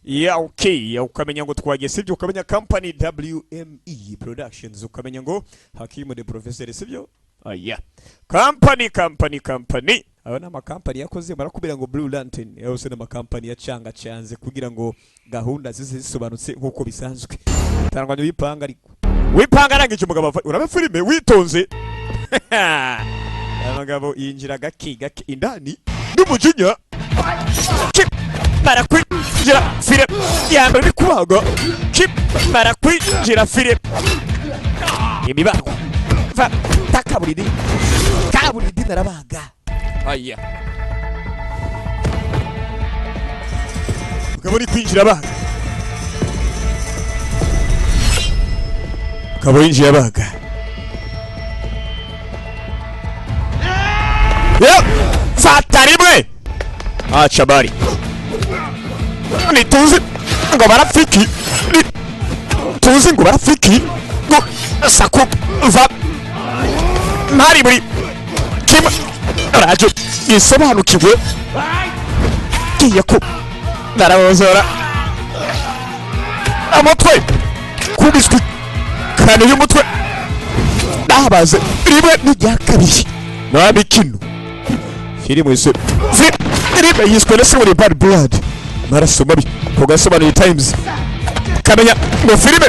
Ya okay, ukamenya ngo twagiye, sibyo? Ukamenya company WME Productions, ukamenya ngo Hakimu the Professor, sibyo? Aya company company company, aba ni amakampani yakoze, barakubwira ngo Blue Lantern yose ni amakampani yacanga cyanze kugira ngo gahunda zize zisobanutse nk'uko bisanzwe. Tangwanya wipanga, ariko wipanga arangije umugabo urabe filime witonze. Abagabo yinjira gake gake indani n'umujinya barakwinjira fire yambere bikubaga barakwinjira fire imibago va takaburidi kaburidi narabaga. Aya mugabo ni kwinjira abaga, mugabo yinjiye abaga. Fata rimwe aca bari nituzi ngo barafiki, tuzi ngo barafiki ngo saku va ntari muri kimwe rajo isobanukiwe kiye ko narabozora amutwe kubiswi kane y'umutwe nabaze rimwe n'irya kabiri nta mikino. Filime yiswe filime yiswe na muri Bad Blood, amaraso mabi ku gasobanuye Times. Kamenya ngo filime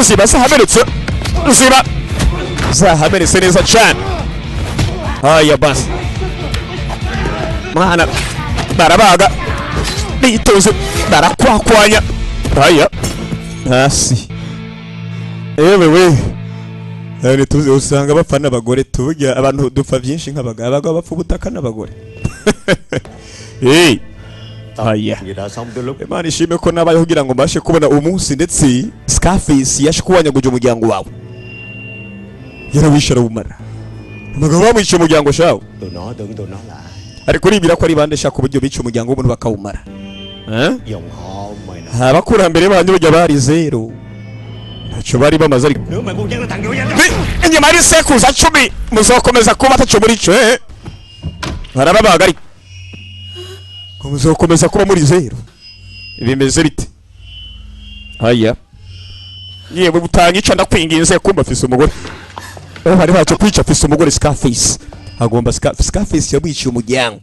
ziba zahamenetse, ziba zahamenetse neza cyane. Aya basi mwana barabaga bitoze barakwakwanya. Aya hasi ewe we none tuzi usanga bapfa n'abagore, tujya abantu dupfa byinshi nk'abagabo, abagabo bapfa ubutaka n'abagore. Aya Imana ishime ko nabayeho kugira ngo mbashe kubona umunsi ndetse Scarface yaje kuwanyaguje umuryango wawe, yarawishe arawumara. Abagabo bamwica umuryango shawo, ariko uribwira ko ari bande shaka uburyo bica umuryango w'umuntu bakawumara? Abakurambere banyu bajya bari zero, ntacyo bari bamaze, ariko inyuma y'ibisekuruza 10 muzokomeza kuba ataco muri ico. Barababaga ariko muzokomeza kuba muri zero. Bimeze bite? Aya yewe butanyica ndakwinginze kumba afise umugore. Aho bari baje kwica afise umugore Scarface, agomba Scarface yamwiciye umuryango.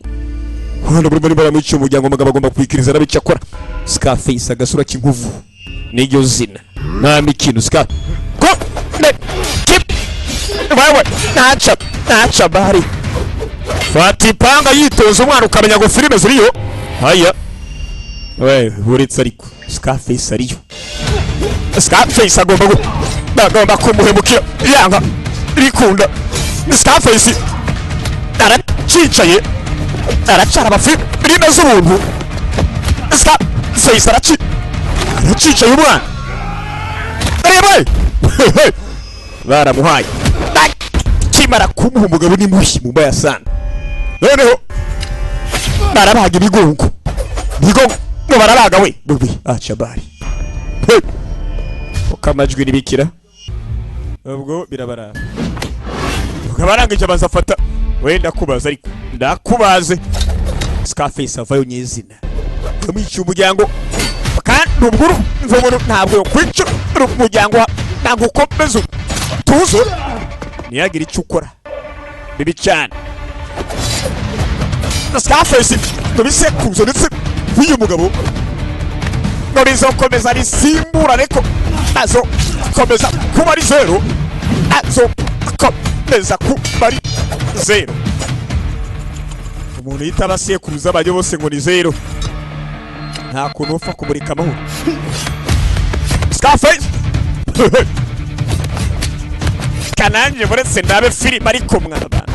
Hano buri baramwiciye umuryango, umugabo agomba kwikiriza arabica akora. Scarface agasura k'inkuvu niryo zina, nta mikino. Scar ko ne kip wewe nacha nacha bari fata ipanga yitoza umwana ukamenya ngo filime ziriyo. Aya we buretse ariko Scarface ariyo, Scarface agomba kumuhemukira yanga rikunda. Scarface aracicaye aracara abafilime z'ubuntu. Scarface aracicaye umwana reba baramuhaye kimara kumuha umugabo ni mubi mubaya sana. Noneho barabaga ibigongo ibigongo barabaga we bubi aca bari ukamajwi nibikira ubwo birabaraba ukabarangije abanza afata wenda kubaza ariko ndakubaze. Scarface avayo nyezina yamwica umuryango kandi ubwo mvumuru ntabwo kwica umuryango ntabwo ukomeza tuzo ntiyagira icyo ukora bibi cyane. Scarface tubisekuzo ndetse uyu mugabo ngo bizokomeza risimbura ariko azokomeza kuba ari zero, azokomeza kuba ari zero. Umuntu yita abasekuruza bajye bose ngo ni zero, nta kuntu upfa kumurika amahoro. Scarface kananje buretse ndabe filime ariko mwaba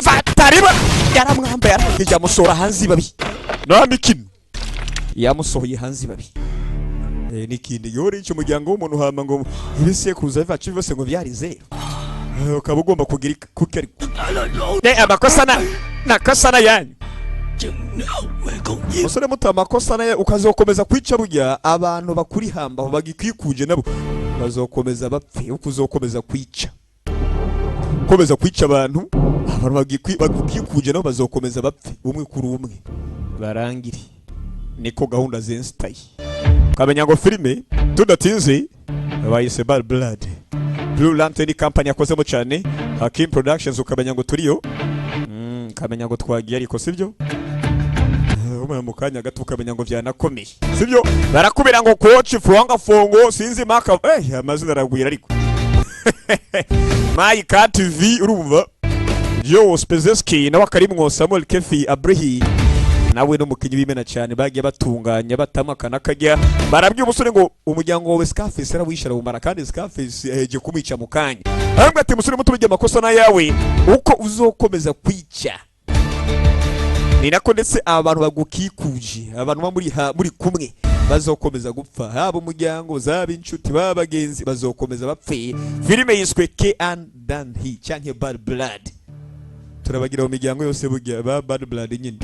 fatariba yaramwambaye arangije amusohora hanze ibabi nta mikino yamusohoye hanze ibabi. N'ikindi yori icyo umuryango w'umuntu hama ngo ibisekuruza bivacu byose ngo byari zero, ukaba ugomba kugira kuki ariko amakosa na nakosa na yanyu musore muto, amakosa nayo ukazokomeza kwica burya abantu bakuri hamba bagikwikuje nabo bazokomeza bapfe, uko uzokomeza kwica komeza kwica abantu bagikuje nabo bazokomeza bapfe umwe kuri umwe barangire. Niko gahunda zinsitaye, ukamenya ngo filime tudatinze bayise Bad Blood. Blue Lantern Company yakozemo cyane, Hakim Productions, ukamenya ngo turiyo. Ukamenya ngo twagiye, ariko sibyo? Mu kanya gato ukamenya ngo byanakomeye, sibyo? Barakubira ngo coach Fuanga Fongo, sinzi maka, amazina aragwira, ariko Mike TV, urumva Joe Spezeski nawe akarimwo, Samuel Kefi Abrahi nawe n'umukinnyi w'imena cyane. Bagiye batunganya batama akajya barabwiye umusore ngo umuryango wawe Scarface arawishara wumara, kandi Scarface aheje kumwica mu kanya. Arambwira ati: "Musore muto, urya amakosa na yawe, uko uzokomeza kwica ni nako ndetse abantu bagukikuje, abantu ba muri kumwe bazokomeza gupfa, haba umuryango, zaba inshuti, baba bagenzi, bazokomeza bapfe." Filime yiswe K Dan He cyangwa Bad Blood. Turabagira mu miryango yose burya ba Bad Blood nyine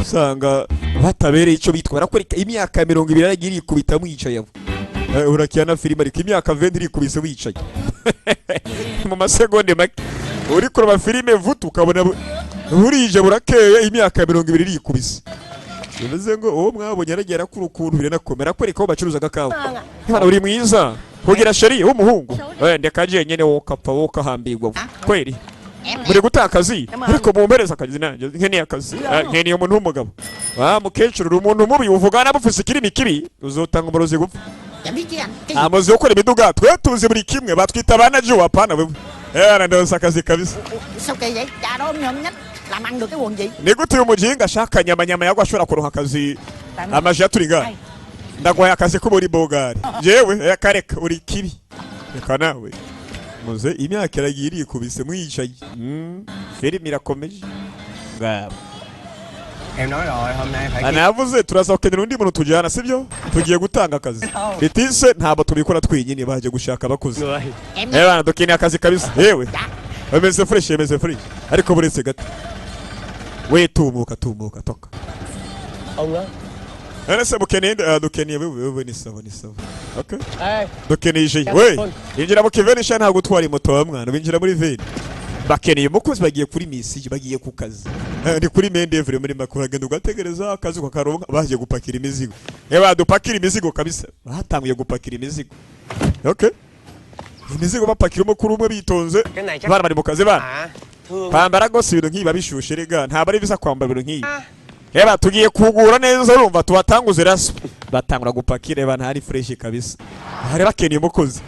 usanga batabereye icyo bitwa. Barakwereka imyaka 20 yaragiye irikubita mwicaye aho. Urakina filime, ariko imyaka 20 irikubise wicaye mu masegonde make. Uri kureba filime vuta ukabona burije burakeye, imyaka 20 irikubise. Bivuze ngo uwo mwabonye yaragiye arakura ukuntu biranakomera. Kwereka aho bacuruza agakawa. Hano uri mwiza kugira chéri w'umuhungu. Ndeka jenyene, wowe ukapfa, wowe ukahambirwa kweri. Muri gutaka akazi, ariko mumpereza akazi nanjye nkeneye akazi. Nkeneye umuntu w'umugabo. Wa mukecuru, uri umuntu mubi, uvuga nabi, ufise ikirimi kibi, uzotanga umurozi gupfa. Chả biết chứ anh cái gì. Amazu yo gukora imiduga twe tuzi buri kimwe, batwita ba najuwa, apana wewe. Ndonsa akazi kabisa. Sao kỳ vậy cha đó, nhom nhách làm ăn được cái quần gì? Ni gute uyu mujinga ashaka nyamanyama yagwa ashobora kuronka akazi amaji yaturinga? Ndaguhaye akazi ko muri bogari jewe. Kareka, uri kibi, reka nawe. Muze imyaka iragiye irikubise mwicaye. Filime irakomeje ngabo. Em nói rồi, hôm nay phải Navuze turaza gukenera undi muntu tujyana, sibyo? Tugiye gutanga akazi bitise, ntabwo tubikora twenyine, baje gushaka abakozi. Người Em Bana, dukeneye akazi kabisa. Yewe, ameze fresh, ameze fresh, ariko buretse gato we, tumuka tumuka toka. Ông đó. None se mukeneye nde? Ah, dukeneye wewe. Wewe ni sawa, ni sawa, okay. Ê. Dukeneye ije we, injira mu kiveni sha, ntabwo utwara moto wa mwana, winjira muri veni. Bakeneye umukozi, bagiye kuri mission, bagiye ku kazi. Ni kuri main-d'œuvre muri makuru, agenda ugategereza akazi ukakaronka. Bagiye gupakira imizigo. Badupakira imizigo kabisa, batanguye gupakira imizigo. Okay, imizigo bapakira umukuru umwe bitonze. Cái này chắc Bana bari mu kazi bana. À, thương. Kwambara rwose ibintu nk'ibi bishushe rega, ntabwo ari bisa kwambara ibintu nk'ibi. Eba tugiye kugura neza, urumva tubatanguze raso. Batangura gupakira, eba ntari fresh kabisa, hari bakeneye umukozi.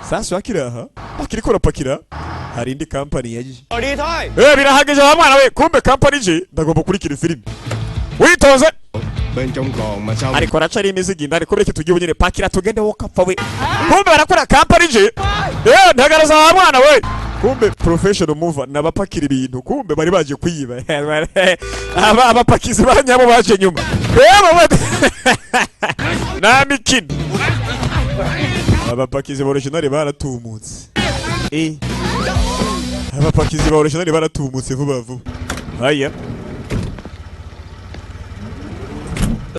Sasa bakiri aha, bakiri kurapakira, hari indi company yaje. Rồi, đi thôi. Birahagije wa mwana we. Kumbe company je, ndagomba kurikira filime witonze. Bên trong còn mà sao Ariko araca ari imizigo indani, kubera iki tugiye nyine pakira tugende, wowe ukapfa we. Kumbe barakora company je. Ntagaraza wa mwana we. Kumbe professional mover nabapakira ibintu, kumbe bari baje kwiba. Aba abapakizi ba nyabo baje nyuma. Baba nta mikino, abapakizi ba original baratumutse. Abapakizi ba original baratumutse vuba vuba. Haya,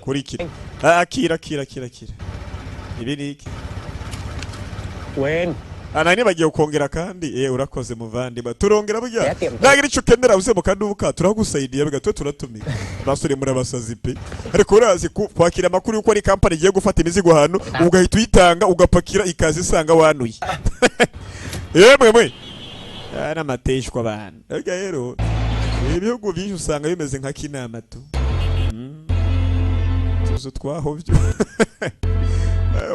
kurikira. Ah, akira, akira, akira, akira. Ibi ni iki? Quên. Nani bagiye kongera kandi. Urakoze muvandimwe, turongera burya. Yatemba. Nagira icyo ukenera uze mu kaduka turagusaidiye, bigatwe turatumika. Basore murabasazi pe, ariko urazi kwakira amakuru yuko ari company igiye gufata imizigo ahantu, ugahita uyitanga ugapakira, ikaza isanga wanuye. Yemwe mwe, aya n'amateshwa abantu. Ariko rero ibihugu byinshi usanga bimeze nka kinama tu. Tuzu twahovye.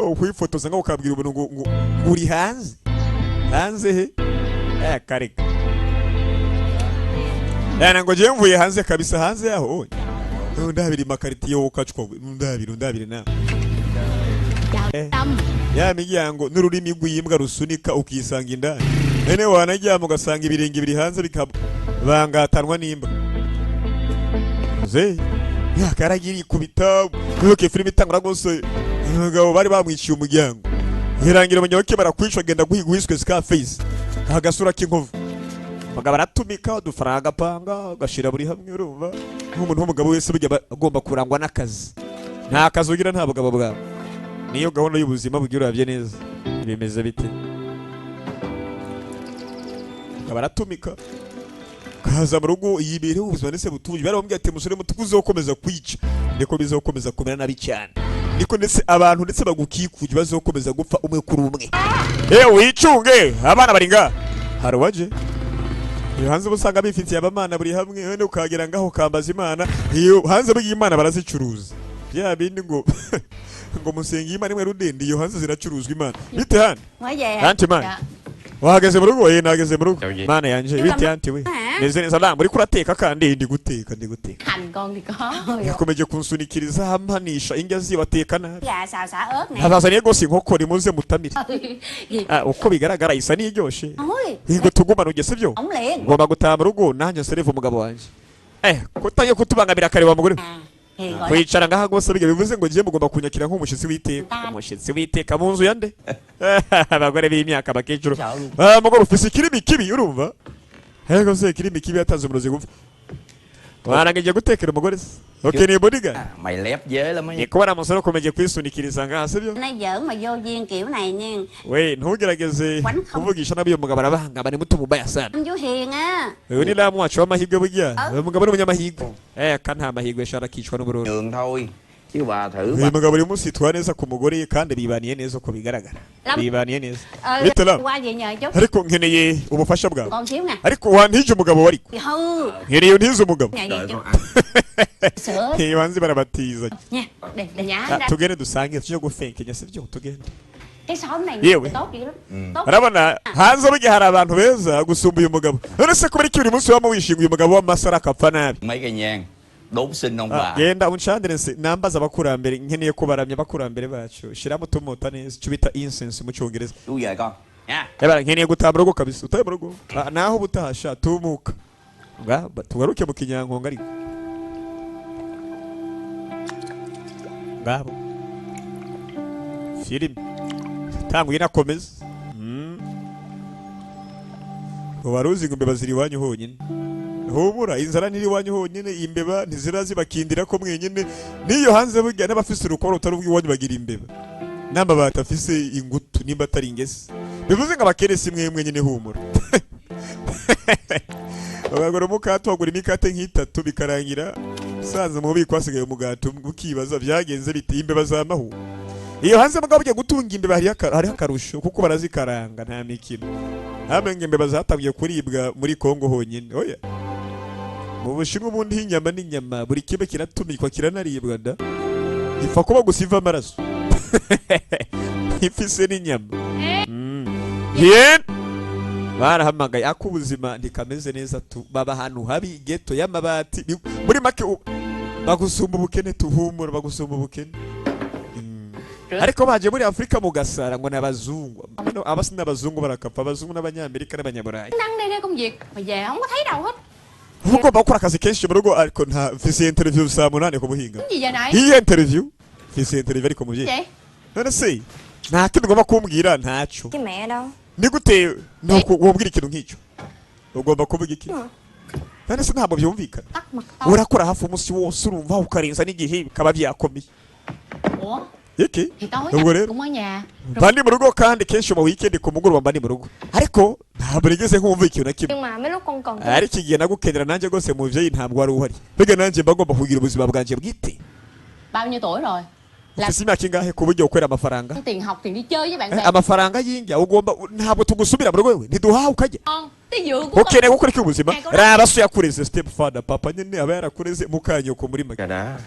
Ukwifotoza ngo ukabwira umuntu ngo uri hanze, hanze he? Kareka yana ngo jewe mvuye hanze kabisa, hanze yaho oye. Ndabiri makaritiye wowe ukacwa, ndabiri ndabiri na Chào Tâm. Ya miryango n'ururimi rw'imbwa rusunika ukisanga indani, none wanajyama ugasanga ibirenge biri hanze bikabangatanwa n'imbwa. Ze yakaragira ikubita ntuke. Filime itangura rwose, umugabo bari bamwiciye umuryango, irangira umunyabuke barakwica, agenda guhiga uwiswe Scarface, agasura k'inkovu. Umugabo aratumika udufaranga, agapanga agashira buri hamwe. Urumva nk'umuntu w'umugabo wese burya aba agomba kurangwa n'akazi. Nta kazi ugira nta bugabo bwawe. Niyo gahunda y'ubuzima bugira. Uravye neza bimeze bite? Akaba aratumika. Kaza mu rugo yibereho ubuzima ndetse butuje. Baramubwira ati: "Musore muto, uzokomeza kwica niko bizokomeza kumera nabi cyane, niko ndetse abantu ndetse bagukikuje bazokomeza gupfa umwe kuri umwe." Wicunge abana bari ngaha. Hari uwaje iyo hanze uba usanga bifitiye abamana buri hamwe, wenda ukagera ngaho ukambaza Imana. Iyo hanze burya Imana barazicuruza, bya bindi ngo musenga Imana imwe rudende. Iyo hanze ziracuruzwa Imana. Bite hano? Mới về hả? Auntie man. Dạ. Wahageze mu rugo? Nahageze mu rugo. Mana yanje, bite auntie we? Ah. Meze neza. Lambo uriko urateka? Kandi ndi guteka, ndi guteka. Hành con thì có. Yakomeje kunsunikiriza ampanisha indya ziwe ateka nabi. Gà xào xả ớt nè. Nabazaniye rwose inkoko, nimuze mutamire. Gì? Ah, uko bigaragara isa n'iryoshe. Thôi, Ngo tugumane ugese byo. ổng liền. Ngomba gutaha mu rugo nanjye nsereve umugabo wanjye. Kutangiye kutubangamira kare wa mugore. À, thì gọi là Kwicara ngaha rwose bijya bivuze ngo ngiye mugomba kunyakira nk'umushyitsi w'iteka. Umushyitsi w'iteka mu nzu ya nde? Abagore b'imyaka, abakecuru. Ah, mugore ufise ikirimi kibi, urumva? Ego se, ikirimi kibi yatanze umurozi gupfa. Warangije gutekera umugore se? Okay, ni bodyguard. Mày lép dế lắm ấy. Ni kubona umusore ukomeje kwisunikiriza ngaha, sibyo? Nó giỡn mà vô duyên kiểu này nha. We, ntugerageze kuvugisha nabi uyu mugabo, arabangama, ni muto mubaya sana. Anh chú Hiền á. Uyu ni ramu wacu w'amahirwe burya. Uyu mugabo ni umunyamahirwe. Ka nta mahirwe shara, akicwa n'ubururu. Nhường thôi chứ bà thử Uyu bà mugabo buri munsi yitwara neza ku mugore kandi bibaniye neza uko bigaragara. Lam. Bibaniye neza. Ờ, Bite Lam? qua về nhờ chút. Ariko nkeneye ubufasha bwawe. Con xíu nè. Ariko wantije umugabo ariko. Thì hư. Nkeneye untize umugabo. Nhà vậy chút. Sữa Ntibanze barabatiza. nha. Để nhá Ah, ra. tugende dusange tujye gufenkenya, sibyo? Tugende. Cái xóm này Yewe. tốt dữ lắm. Tốt. Urabona hanze burya hari abantu beza gusumba uyu mugabo. None se kubera iki buri munsi waba wishinga uyu mugabo w'amasara akapfa nabi? Mấy cây nhang đốt xin ông Ah, bà. genda uncandire nse nambaza abakurambere, nkeneye kubaramya abakurambere bacu. Shiramo tumota neza, icyo bita incense mu Cyongereza. Chú về con nha. Ebara nkeneye gutaha mu rugo kabisa. Utaye mu rugo. Ah, naho ubutahasha tumuka. Nga tugaruke mu kinyankonga ariko. Ngabo. Filime. Tanguye inakomeza. Wari uzi ngo imbeba ziri iwanyu honyine? Humura, inzara ntiri iwanyu honyine, imbeba ntizira zibakindira ko mwenyine. N'iyo hanze burya n'abafise urukoba rutari urw'iwanyu bagira imbeba. N'amabati afise ingutu nimba atari ingese. Bivuze ngo abakene si mwe mwenyine, humura. Bagura umukate, wagura imikate nk'itatu bikarangira usanze mu bubiko hasigaye umugati umwe, ukibaza byagenze bite? Imbeba zamahu. Iyo hanze mugabo ugiye gutunga imbeba hariho akarusho kuko barazikaranga, nta mikino. Hamwe ngo imbeba zatangiye kuribwa muri Kongo honyine. Oya. Mu Bushinwa ubundi inyama n'inyama buri kimwe kiratumikwa kiranaribwa da. Ipfa kuba gusa iva amaraso. Ifise n'inyama. Bien. Barahamagaye ako ubuzima ntikameze neza tu, baba ahantu habi, ghetto y'amabati. Muri make bagusumba ubukene, tuhumura, bagusumba ubukene. Ariko baje muri Afurika mugasara ngo n'abazungu. Bano abasi n'abazungu barakapfa, abazungu n'abanyamerika n'abanyaburayi. Năng đi ra công việc mà về không có thấy đâu hết. Uba ugomba gukora akazi kenshi mu rugo, ariko nta mfise interview saa 8 ku muhinga. Cái gì giờ này? Iyi interview, mfise interview ariko muvyeyi. Vậy? None se nta kindi ugomba kumbwira? Ntaco. Chứ mẹ đâu. Ni gute nuko wombwira ikintu nk'icyo? Ugomba kuvuga iki? None se ntabwo byumvikana? Tắt mặt tao. Urakora hafi umunsi wose, urumva ukarenza n'igihe bikaba byakomeye. Ủa? Iki? Thì tối Ubwo rero cũng ở nhà. Mba ndi mu rugo kandi kenshi mu weekend ku mugoroba mba ndi mu rugo, ariko ntabwo nigeze nkumva ikintu na kimwe. Nhưng mà mấy lúc con cần Ariko igihe nagukenera nanjye rwose muvyeyi ntabwo wari uhari. Mbega nanjye mba ngomba kugira ubuzima bwanjye bwite. Bao nhiêu tuổi rồi? Làm Ufise imyaka ingahe ku buryo ukorera amafaranga? tiền học, tiền đi chơi với bạn bè. Amafaranga y'indya ugomba, ntabwo tugusubira mu rugo wewe ntiduhawe ukajya. Con, cái giường của con. Ukeneye gukora iki ubuzima? Raba so yakureze, step father, papa nyine aba yarakureze mukanyoko muri make. Đã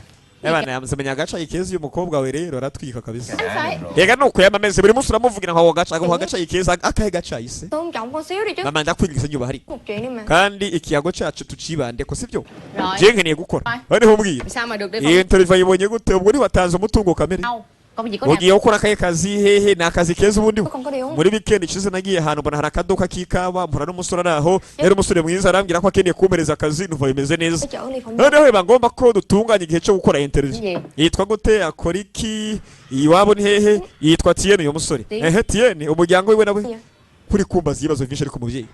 Abana yamusemenya agacayi keza. Uyu mukobwa we rero aratwika kabisa. Anh phải Rega nuko yama ameze, buri munsi uramuvugira ngo agaca agaha agacayi keza, akahe gacayi se? Tôn trọng con xíu đi chứ. Mama, ndakwinginze nyubaha ariko. Một chuyện đi mà. Kandi ikiyago cacu tucibande ko, sibyo? Rồi. Je nkeneye gukora noneho umbwira. Sao mà được đi Iyi interview ayibonye gute? Ubwo ntiwatanze umutungo kamere? Đâu? Công việc có nào Ugiye gukora akahe kazi? Hehe ni akazi keza ubundi? Con có đi uống. Muri weekend ishize nagiye ahantu mbona hari akaduka k'ikawa, mpura n'umusore ari aho, yari umusore mwiza, arambwira ko akeneye kumpereza akazi, numva bimeze neza. Cái chỗ đi phỏng vấn. Noneho biba ngombwa ko dutunganya igihe cyo gukora interview. Gì? Yitwa gute? Akora iki? Iwabo ni hehe? Yitwa Tiene uyu musore. Tiene. Ehe, Tiene, umuryango wiwe nawe Iya. kuri kumbaza ibibazo byinshi ariko muvyeyi.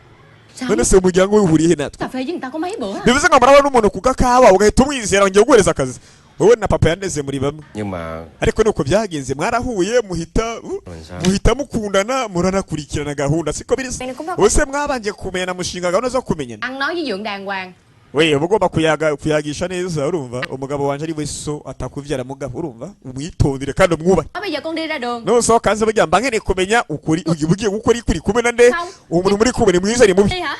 Sao? None se umuryango we uhuriye he natwe? Cà phê với người ta có mấy bữa à? Bivuze ngo murabona umuntu ku gakawa ugahita umwizera ngo ngiye guhereza akazi. Wowe na papa yandeze muri bamwe. Nhưng mà Ariko nuko byagenze, mwarahuye muhita mình sao? Muhita mukundana, muranakurikirana gahunda, siko biri se? Ubuse mwabanje kumenyana, mushinga gahunda zo kumenyana? Ăn nói với dượng đàng hoàng. We, uba ugomba kuyaga, kuyagisha neza, urumva? Umugabo wanje ari we so atakuvyara, mugabo, urumva, umwitondere kandi umwubahe. Nói bây giờ con đi ra đường. Nusohoka hanze, burya mba nkeneye kumenya ukuri ugiye gukora iki, uri kumwe na nde, umuntu muri kumwe ni mwiza, ni mubi? Đi hả?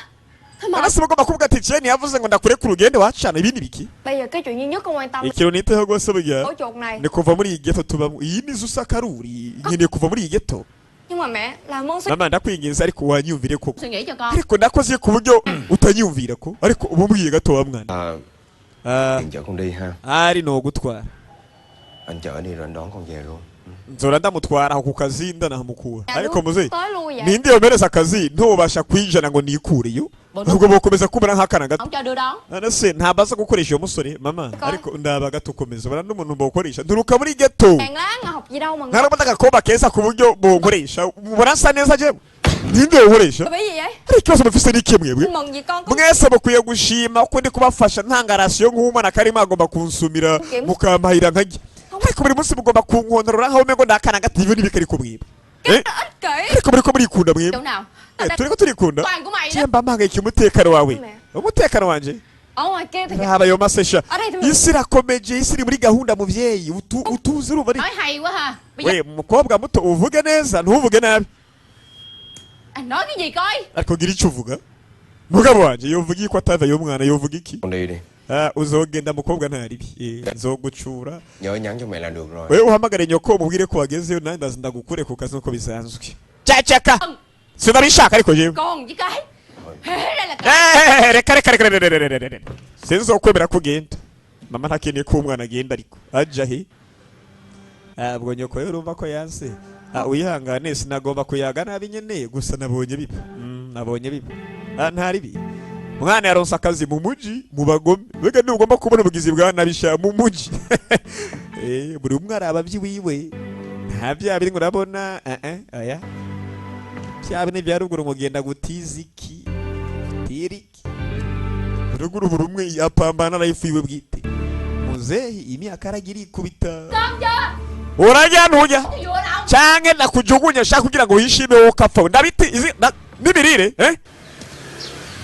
Thôi mà. Arasi ugomba kuvuga ati Jane yavuze ngo ndakure ku rugendo wacana ibindi biki. Bây giờ cái chuyện duy nhất con quan tâm Ikintu niteho rwose burya ổ chuột này. Ni kuva muri iyi ghetto tubamo, iyi ni usakaruri, nkeneye kuva muri iyi ghetto. Nhưng mà mẹ làm ơn suy Mama, ndakwinginze, ariko wanyumvire koko. Suy nghĩ cho con. Ariko nakoze ku buryo utanyumvira ko, ariko ubu mbwiye gato wa mwana. À, Ah, anh chở con đi ha. Ari no gutwara. Anh chở đi rồi anh đón con về luôn. Nzora ndamutwara aho ku kazi, ndanahamukura. Ariko muzeyi, tới lui vậy. Ninde yomereza akazi ntubasha kwinjira ngo nikureyo, ahubwo bokomeza kumera nk'akana gato? Không cho đưa đón. None se ntabaza gukoresha uwo musore, mama? Ariko ndaba gato, ukomeza ubona n'umuntu bokoresha nturuka muri ghetto. Hàng lá mà học gì đâu mà Nkarabona agakobwa keza ku buryo bonkoresha, mubona nsa neza jewe, ninde yokoresha? Bị gì vậy? Ariko ikibazo mufise ni iki mwebwe? Mừng gì con có Mwese mukwiye gushima ko ndi kubafasha, ntanga ration nk'umwana karimo agomba kunsumira, mukampahira nkarya, ariko buri munsi mugomba kunkontorora nkaho umengo ndakana gato. Ibyo ntibikari ko mwebwe. Eh? ích kỷ. Ariko muriko murikunda mwebwe. Chỗ nào? Eh, turiko turikunda. Toàn của mày đó. Mba mpangayika umutekano wawe, Mẹ. umutekano wanje. Ở ngoài kia thì Raba ayo masesha. Ở đây thì Isi irakomeje, isi iri muri gahunda, muvyeyi. Utuzi, urumva ari Nói hay quá ha. Bây giờ we mukobwa muto, uvuge neza, ntuvuge nabi. anh nói cái gì coi. Ariko gira icyo uvuga, mugabo wanje. Yovuga iki ko atava y'umwana, yovuga iki? Con đi đi. Ah, uzogenda mukobwa, ntaribi. Eh, nzogucura. Nhớ nhắn cho mẹ là được rồi. Wewe uhamagare nyoko umubwire ko wagezeyo, nanjye ndaza ndagukure ku kazi nk'uko bisanzwe. Cacaka, sinabishaka ariko jewe. Con với cái. Thế ra là Eh, reka reka reka reka reka reka reka, sinzokwemera ko ugenda. Mama ntakeneye ko umwana agenda, ariko aja he? Ah, ubwo nyoko yo urumva ko yanse. Ah, wihangane, sinagomba kuyaga nabi nyene, gusa nabonye biba. Nabonye biba. Ah, ntari umwana yaronse akazi mu muji mu bagome. Mbega ntugomba kubona ubugizi bwa nabi sha mu muji. Eh, buri umwe araba vyiwiwe, nta vya biri ngo urabona. Eh eh, oya, vya bine vya ruguru ngo genda gutiza iki tiriki ruguru, buri umwe apambana life yiwe bwite. Muzehi imyaka aragira ikubita. Con chưa? Urajya ntujya? Cái vừa đâu? Canke nakujugunya shaka kugira ngo wishime, wowe ukapfa ndabiti izi n'imirire. Eh,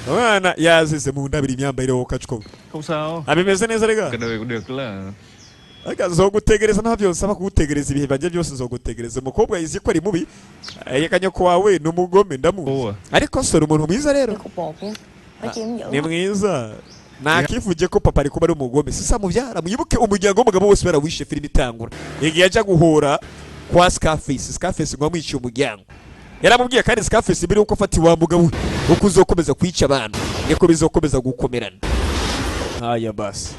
umwana yazize mu ndabiri imyambarire, wowe ukacwa. Không sao. Abimeze neza rega. Cái đời cũng được là Ariko nzogutegereza, nta byose kugutegereza, ibihe bajya byose nzogutegereza. Umukobwa yizi ko ari mubi, reka nyoko wawe ni umugome, ndamuzi. Cô à? Ariko sora umuntu mwiza rero. Cục bột nha. Có chi cũng dữ. Ni mwiza, nakivuge ko papa ari kuba ari umugome, sisa mubyara. Mwibuke umuryango w'umugabo wose barawishe. Filime itangura igihe ajya guhura kwa Scarface. Scarface ngo amwiciye umuryango, yaramubwiye kandi Scarface mbere yuko afata iwa mugabo we, uko uzokomeza kwica abantu niko bizokomeza gukomerana. Haya basi,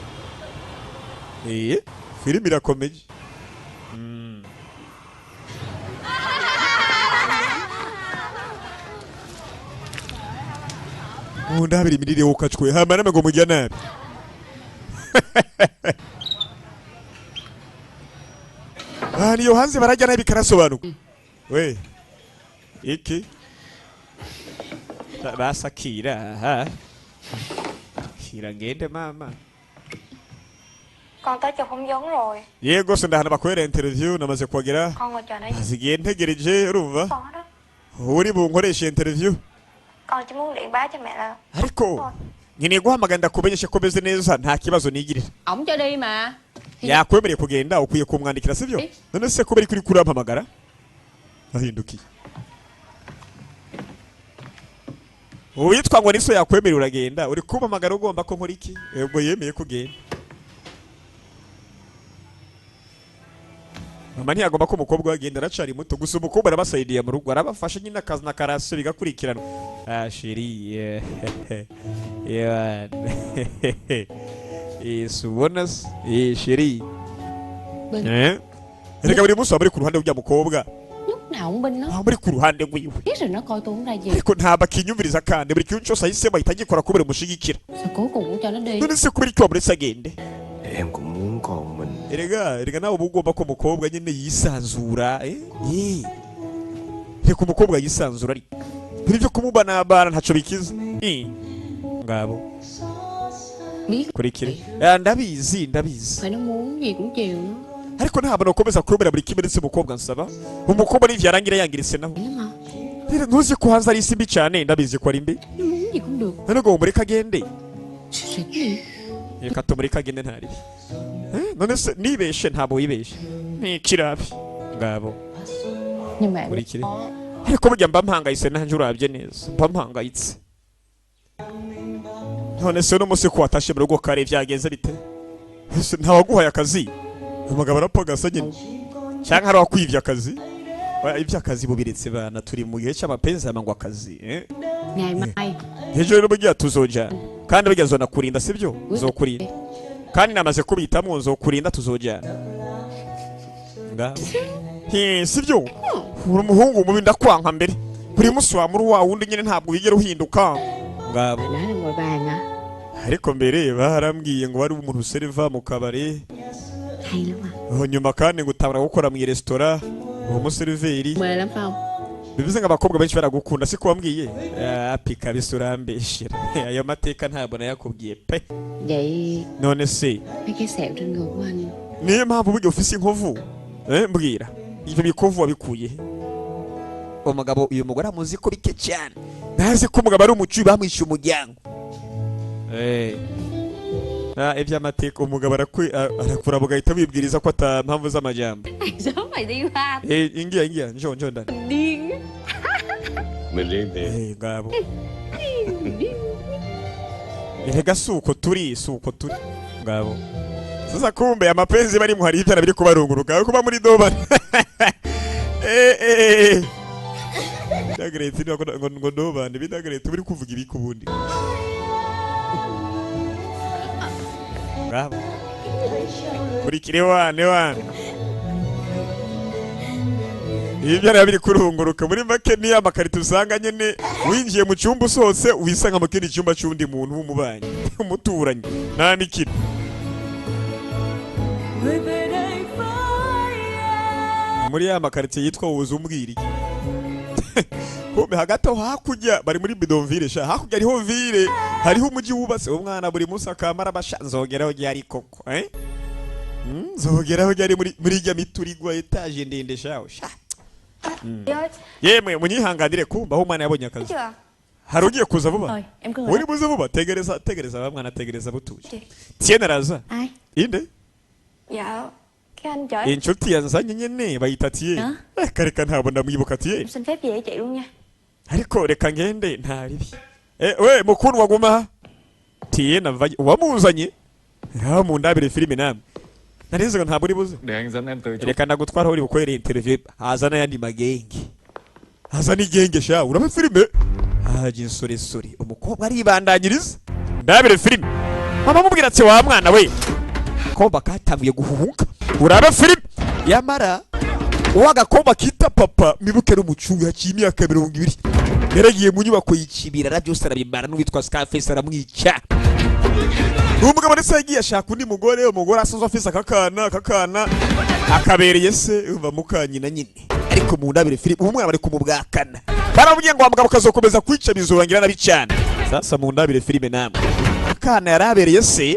eh, filime irakomeje. Mu ndabira imirire wokacwe hama namwe ngo mujya nabi. Ah, niyo hanze barajya nabi, karasobanuka we iki. Basakira aha kira ngende mama. Con tới chụp phỏng vấn rồi. Yego se, ndahana bakorera interview, namaze kuhagera. Con ngồi chờ nãy Zigiye ntegereje, urumva? con đó. Uri bunkoreshe interview. Con chỉ muốn điện báo cho mẹ là Ariko nkeneye guhamagara ndakumenyesha ko meze neza, nta kibazo nigirira. Ổng cho đi mà. Thì Yakwemereye kugenda, ukwiye kumwandikira, sibyo? Eh. None se kubera kuri kurampamagara ahindukiye uwitwa ngo niso yakwemerera uragenda, uri kumpamagara ugomba ko nkora iki? Ubwo yemeye kugenda. Mama ntiyagomba ko umukobwa we agenda, aracari muto. Gusa umukobwa arabasayidiye mu rugo, arabafasha nyine akazi na karasiyo bigakurikiranwa. Ah chérie, eh, eh, ubona se, eh chérie. Bên- Eh, erega buri munsi waba uri ku ruhande rw'ujya mukobwa. Lúc nào cũng binh nó. Waba uri ku ruhande rwiwe. Biết rồi nó coi tôi không ra gì. Ariko ntabwo akinyumviriza, kandi buri kintu cyose ahisemo ahita agikora kubera umushigikira. Sao cuối cùng cũng cho nó đi. None se kubera icyo wamuretse agende? Em cũng muốn con mình Erega erega nawe uba ugomba ko umukobwa nyine yisanzura, eh. Eh. Reka umukobwa yisanzura, ariko ibyo kumubanabana ntacyo bikiza. Eh. Ngabo. Biết Kurikire. Eh, ndabizi, ndabizi. Phải nó muốn gì cũng chiều nó Ariko ntabwo nakomeza kurumira buri kimwe ndetse umukobwa nsaba umukobwa n'ivyarangira yangiritse naho. Lắm mà. Rero ntuzi ko hanze ari isi mbi cyane, ndabizi ko ari mbi. Nó muốn gì cũng được. None ngo mureke agende. Suy gì. Reka tumureke agende ntaribi. Eh, none se nibeshe? Ntabwo wibeshe, ni ikirabi ngabo. Nhưng mà em Kurikire, ariko burya mba mpangayitse nanjye, urabye neza mba mpangayitse. None se uno munsi ko watashe mu rugo kare byagenze bite? Ese ntawaguhaye akazi? Umugabo arapagasa nyine, cyangwa hari uwakwivye akazi? Oya, iby'akazi bubiretse bana, turi mu gihe cy'amapenzi ngo akazi, eh? Ngày mai Ejo rero burya tuzojana, kandi burya nzonakurinda, sibyo? Nzokurinda, kandi namaze kubitamwo, nzokurinda, tuzojana ngabo. He, sibyo? Uri umuhungu mubi, ndakwanka mbere. Buri munsi wa muri wa wundi nyine, ntabwo wigera uhinduka ngabo. Bà nói là ngồi bàn à? Ariko mbere barambwiye ngo wari umuntu userva mu kabari. Hay lắm à. Nyuma kandi ngo utabura gukora mu resitora, uwo museriveri. Mê lắm phải không? Bivuze ngo abakobwa benshi baragukunda, siko wambwiye? Api kabisa, urambeshera, ayo mateka ntabwo nayakubwiye pe. Vậy None se mấy cái sẹo trên người của anh niyo mpamvu burya ufise inkovu? Eh, mbwira, ibyo bikovu wabikuye he? Umugabo, uyu mugore amuzi ko bike cyane, ntazi ko umugabo ari umucuyi bamwishyuye umuryango. Eh. Ah, iby'amateka umugabo arakuraba ugahita wibwiriza ko ata mpamvu z'amajyamba. Sớm mày đi qua. Eh, ingia ingia, njoo njoo ndani. Điên. Mình riêng thì Eh, ngabo, erega si uko turi, si uko turi ngabo. Sasa kumbe amapenzi bari hari ibyana biri kubarunguruka kuba muri doba. Eh eh eh, Dagreti ngo ngo ngo doba ni bidagreti buri kuvuga ibiki ubundi ngabo? Kurikire wane wane, ibi byana biri kurunguruka muri make ni amakarito usanga nyine winjiye mu cyumba usohotse wisanga mu kindi cyumba cy'undi muntu w'umubanyi, umuturanyi, nta mikino. Muri ya makaritsiye yitwa Wuzumbwiri. Kumbe hagati aho hakurya bari muri bidonville sha, hakurya hariho ville, hariho umujyi wubatse. Umwana buri munsi akamara basha nzogeraho ryari koko, eh? Nzogeraho ryari muri ijya miturigwa etaje ndende shaho sha. Chị ơi, Yemwe munyihanganire, kumva aho umwana yabonye akazi. Chưa? Hari ugiye kuza vuba. Thôi em cứ ngồi Uri đó. buze vuba, tegereza, tegereza ba mwana, tegereza butuje. Chị. Tiene araza. Ai? Inde? Dạ, cái anh chở em Inshuti yanzanye nyene bayita Tiye. Ah. Reka reka, ntabwo ndamwibuka Tiye. Xin phép về với chị luôn nha. Ariko reka ngende nta ribi. Eh, we mukuru waguma. Tiye nava wamuzanye. Ha, mu ndabire filime namwe. Narize ngo ntabwo uri buze. Để anh dẫn em tới chỗ Reka ndagutwara aho uri bukorere interview, haza n'ayandi magenge. Haza n'igenge sha, uraba filime. Haje insoresore, umukobwa aribandanyiriza. Ndabire filime. Mama amubwira ati wa mwana we. Komba katanguye guhuhuka. Uraba filime. Yamara uwo agakomba kita papa mibuke n'umucungu yaciye imyaka 20 yaragiye mu nyubako yikibirara byose arabimara, n'uwitwa Scarface aramwica. Uwo mugabo ndetse yagiye ashaka undi mugore, umugore asanzwe afise akakana, akakana akabereye se umva mukanyina nyine. Ariko mu ndabire filime ubu mwana bari kumubwakana, baramubwiye ngo wa mugabo kazokomeza kwica bizorangira nabi cyane. Sasa mu ndabire filime namwe, akana yarabereye se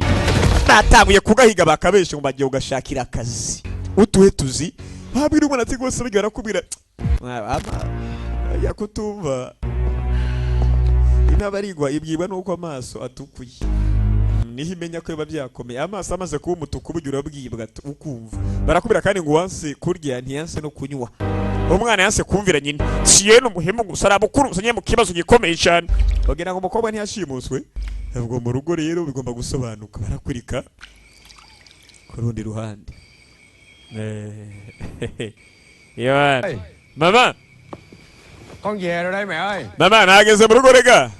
batanguye kugahiga, bakabesha ngo bagiye ugashakira akazi utuhe tuzi. Babwira umwana ati rwose bijya barakubwira yakutumva intabarigwa ibwirwa nuko amaso atukuye, niho imenya ko biba byakomeye. Amaso amaze kuba umutuku burya urabwibwa ukumva barakubwira. Kandi ngo uwanse kurya ntiyanse no kunywa, umwana yanse kumvira nyina. Siye n'umuhemu gusa arabukuruza mu kibazo gikomeye cyane, bagira ngo umukobwa ntiyashimuswe. Ubwo mu rugo rero bigomba gusobanuka, barakurika ku rundi ruhande. Yohana mama. Con về rồi đây mẹ ơi. Mama, nageze mu rugo, rega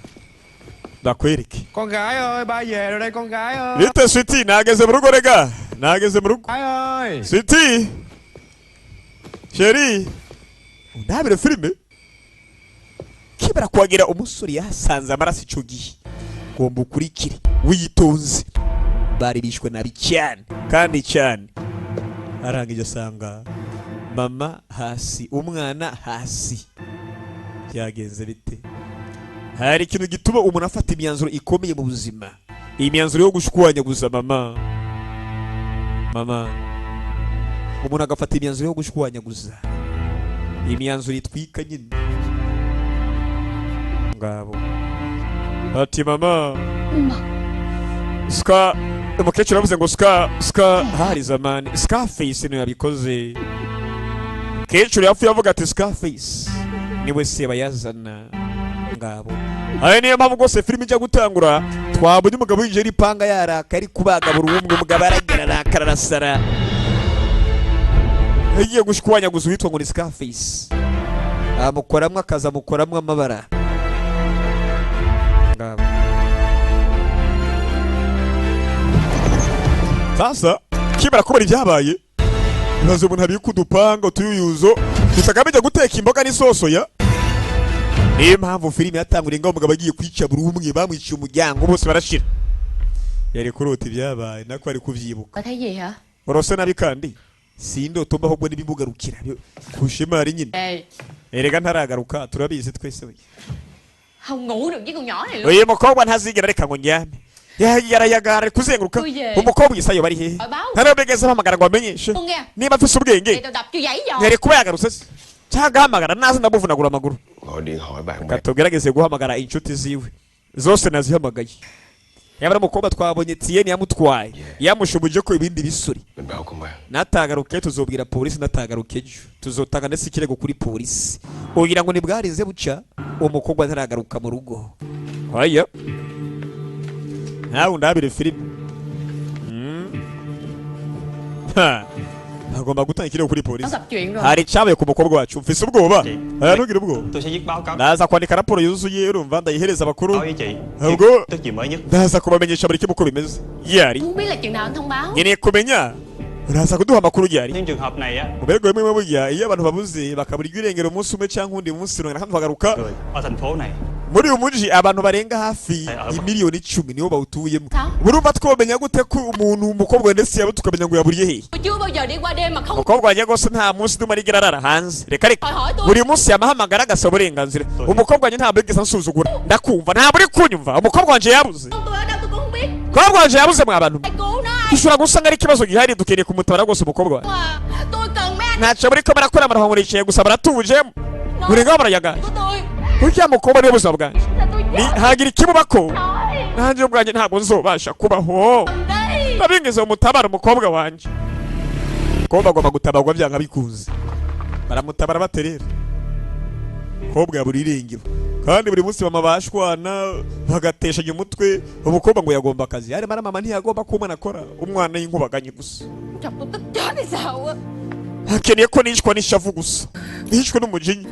ndakwereke. Con gái ơi, ba về rồi đây con gái ơi. Bite sweetie, nageze mu rugo, rega nageze mu rugo. Gái ơi. Sweetie, chérie, undabire filime kibara kuhagira umusore yahasanze amaraso ico gihe. Ngomba ukurikire witonze, bari bishwe nabi cyane kandi cyane. Arangije asanga mama hasi, umwana hasi. Byagenze bite? Hari ikintu gituma umuntu afata imyanzuro ikomeye mu buzima. Imyanzuro yo gushwanyaguza mama. Mama. Umuntu agafata imyanzuro yo gushwanyaguza. Imyanzuro itwika nyine. Ngabo. Ati mama. Ska umukecuru avuze ngo ska ska hari zamani Scarface niwe yabikoze. Kecuru yapfuye avuga ati Scarface niwe se bayazana. Ngabo. Aya niyo mpamvu rwose filime ijya gutangura twabonye umugabo winjiye n'ipanga yaraka ari kubaga buri umwe, umugabo aragera arakara arasara. Yagiye gushwanyaguza uwitwa ngo ni Scarface. Amukoramwe akaza amukoramwe amabara. Ngabo. Sasa kibara kubera ibyabaye ibibazo umuntu abika udupanga utuyuzo tutagamije guteka imboga n'isoso ya. Niyo mpamvu filime yatanguriye ngo umugabo agiye kwica buri umwe bamwiciye umuryango bose barashira. Yari kurota ibyabaye nako ari kuvyibuka. Urose nabi kandi sindoto mbaho ubwo nibimugarukira kushimari nyine. Erega ntaragaruka turabizi twese we. Không ngủ được với con nhỏ này luôn. Uyu mukobwa ntazigera reka ngo ndyame. Yarayagara kuzenguruka umukobwa isayo bari hehe ntarabegeza bahamagara ngo amenyeshe niba afise ubwenge yari kuba yagarutse se cyangwa ahamagara naze ndamuvunagura amaguru. Katugerageze guhamagara inshuti ziwe zose nazihamagaye. Yabara umukobwa twabonye Tien yamutwaye yamushubuje ko ibindi bisuri natagaruke tuzobwira polisi natagaruke ejo tuzotanga ndetse ikirego kuri polisi ugira ngo nibwarize buca uwo mukobwa ntaragaruka mu rugo. Haya nawe ndabire filime. Agomba gutanga ikirego kuri polisi. Hari cyabaye ku mukobwa wacu mfise ubwoba. Aya ntugira ubwoba. Naza kwandika raporo yuzuye urumva ndayihereza abakuru. Ubwo ndaza kubamenyesha buri kimwe uko bimeze. Yari. Nkeneye kumenya. Uraza kuduha amakuru yari. Mu bigo bimwe burya iyo abantu babuze bakabura irengero umunsi umwe cyangwa undi munsi runaka bagaruka. Muri uyu mujyi abantu barenga hafi imiliyoni 10 nibo bawutuyemo. Urumva twomenya gute ko umuntu umukobwa ndetse yabo tukamenya ngo yaburiye hehe? Umukobwa wanjye rwose nta munsi ndumva arigera arara hanze. Reka reka. Buri munsi yamahamagara agasaba uburenganzira. Umukobwa wanjye ntabwo yigeze ansuzugura. Ndakumva ntabwo uri kunyumva. Umukobwa wanjye yabuze. Umukobwa wanjye yabuze mwa bantu. Ushobora gusanga ari ikibazo gihari dukeneye kumutabara rwose umukobwa wanjye. Ntacyo muri ko barakora barahamurikiye gusa baratuje. Buri ngaho barayagaye. Uriya mukobwa niwe buzima bwanjye. Hagira ikimubako nanjye ubwanjye ntabwo nzobasha kubaho. Ndabingize umutabara umukobwa wanjye. Umukobwa agomba gutabarwa byanga bikunze. Baramutabara baterera. Umukobwa yabura irengero. Kandi buri munsi mama bashwana bagateshanya umutwe. Umukobwa ngo yagomba akazi. Arimo ara mama ntiyagomba ko umwana akora. Umwana y'inkubaganye gusa. Akeneye ko nishwa n'ishavu gusa. Nishwe n'umujinya.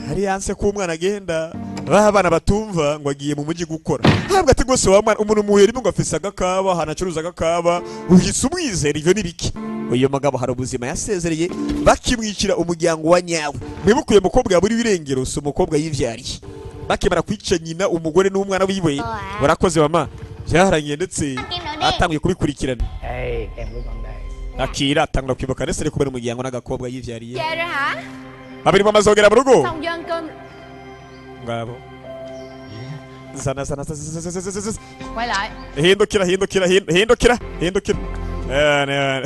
Hari yanse ko umwana agenda abana batumva ngo agiye mu mujyi gukora. Ntabwo ati gose wa mwana umuntu muhuye rimwe ngo afise agakaba hanacuruza agakaba uhise umwizera ivyo nibiki. Uyu mugabo hari ubuzima yasezereye bakimwicira umuryango wa nyawe. Mwibukuye mukobwa yaburi birengero si umukobwa yivyariye. Bakimara kwica nyina umugore n'umwana wiwe barakoze mama byarangiye ndetse atangiye kubikurikirana. Akira atangura kwibuka ndetse ari kubera umuryango n'agakobwa yivyariye. Babiri mama zogera mu rugo. Ngabo. Zana zana zana. Quay lại. Hindukira hindukira hindukira hindukira. Eh.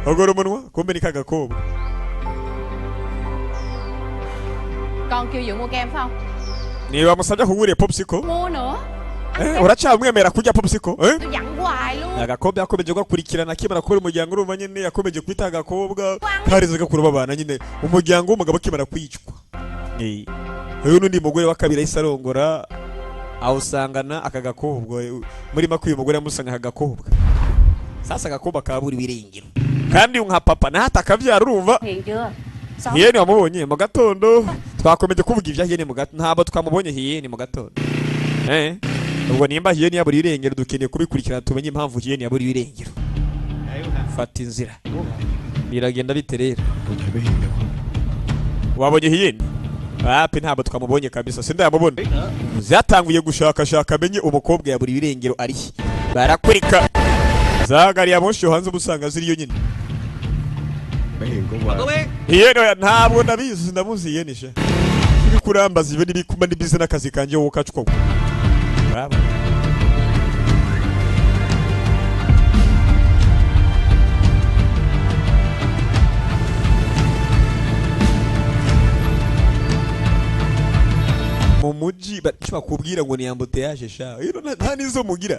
Ogora umunwa kumbe ni kagakobwa. Con kêu Dượng mua kem phải không? Niba musabye kuguriye popsicle. Mua nữa. Uracyamwemera kurya popsicle? Tôi dặn hoài luôn. Agakobwa yakomeje gukurikirana akimara kubera umuryango urumva nyine yakomeje kwita agakobwa karize gakuru babana nyine umuryango w'umugabo akimara kwicwa. Uyu n'undi mugore wa kabiri ahise arongora awusangana aka gakobwa muri make uyu mugore yamusanga aka gakobwa. Sasa agakobwa kabura ibirengero. Kandi nka papa natakabyara urumva. Hiyeni wamubonye mu gatondo twakomeje kuvuga ibya Hiyeni mu gatondo ntabwo twamubonye Hiyeni mu gatondo. Ubwo nimba Hiyeni yabura irengero dukeneye kubikurikirana tumenye impamvu Hiyeni yabura irengero. Fata inzira. Biragenda bite rero? Wabonye Hiyeni? Wapi ntabwo twamubonye kabisa sindayamubona. Zatanguye gushakashaka amenye umukobwa yabura irengero ari. Barakurika. Za gari ya moshi hanze ubusanga ziriyo nyine. Hiyeni ntabwo ndabizi ndamuzi Hiyeni she. Kurambaza ibe nibikuma nibize nakazi kanje wowe kacwa. Bravo. mujyi bakubwira ngo ni embouteillage sha. Ino nta nizo mugira.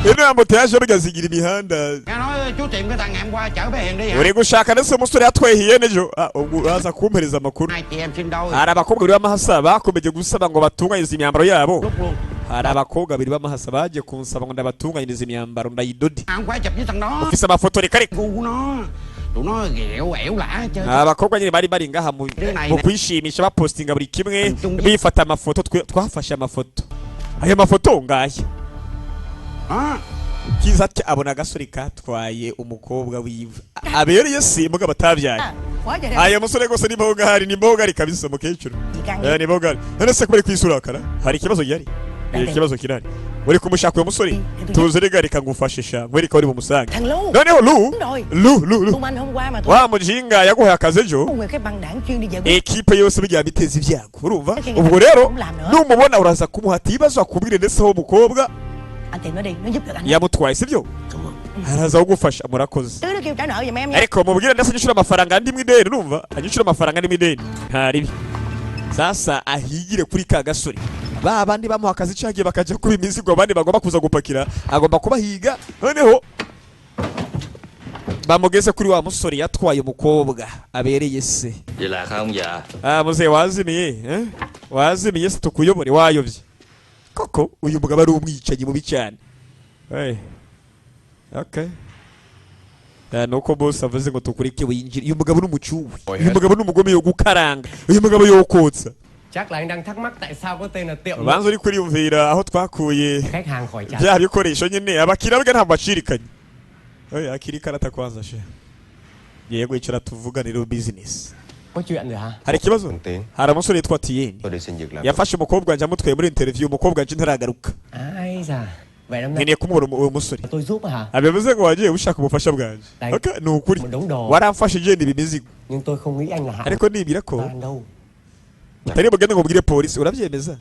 Ino embouteillage burya zigira imihanda. Nghe nói chú tìm cái thằng ngày hôm qua chở bé Hiền đi hả? Uri gushaka ndetse umusore yatwehiye nejo. Ubwo uraza kumpereza amakuru. Hai chị em sinh đôi. Hari abakobwa babiri b'amahasa bakomeje gusaba ngo batunganyirize imyambaro yabo. Hari abakobwa babiri b'amahasa bagiye kunsaba ngo ndabatunganyirize imyambaro ndayidode. Không phải chụp với thằng đó. Ufise amafoto reka reka. Gu của nó. Tụi nó ghẹo ẻo lả chơi. Abakobwa nyine bari bari ngaha mu kwishimisha bapostinga buri kimwe bifata amafoto, twafashe amafoto. Ayo mafoto ngaya. Kiza ati abona agasore katwaye umukobwa wiwe abereye se mugabo atabyaye. Aya musore gose ni bogari, ni bogari kabisa mukecuru. Ni bogari. None se kubari kwisurakara hari ikibazo gihari? Ikibazo kirari. Uri kumushaka uyo musore tuze rega reka ngufashe sha nkwereka uri bumusange. Noneho Lu Lu Lu Lu wa mujinga yaguhaye akazi ejo, ekipe yose bijya biteza ibyago urumva. Ubwo rero numubona uraza kumuhata ibibazo akubwire ndetse aho umukobwa yamutwaye sibyo? Araza kugufasha murakoze. Ariko mubwire ndetse anyishura amafaranga andi mwideni urumva? Anyishura amafaranga andi mwideni. Ntaribi. Sasa ahigire kuri ka gasore. Ba bandi bamuha akazi cagiye bakaja kuba imizigo abandi bagomba kuza gupakira, agomba kubahiga noneho bamugeze kuri wa musore yatwaye umukobwa abereye se. Vậy là không dạ. Muze wazimiye, eh? Wazimiye se tukuyobore wayobye. Koko uyu mugabo ari umwicanyi mubi cyane. Hey. Okay. Nuko boss avuze ngo tukureke winjire. Uyu mugabo n'umucuwe. Uyu mugabo n'umugome yo gukaranga. Uyu mugabo yo kotsa. Chắc là anh đang thắc mắc tại sao có tên là tiệm. Banza uri kuriyumvira aho twakuye khách hàng khỏi trả. Bya bikoresho nyine abakira bwa ntabwo bacirikanye. Oya akiri karata kwanza she. Yego icara tuvuganire business. Có chuyện rồi hả? Hari ikibazo? Hari umusore yitwa Tien. Yafashe umukobwa wanje amutwaye muri interview, umukobwa wanje ntaragaruka. Ai da. Vậy năm nay nkeneye kumubona uwo musore. Tôi giúp hả? Abivuze ngo wagiye ushaka ubufasha bwanje. Okay, ni ukuri. Waramfashije ni bimizigo. Nhưng tôi không nghĩ anh là hạng. Ariko nibira ko utari bugende ngo ubwire polisi urabyemeza?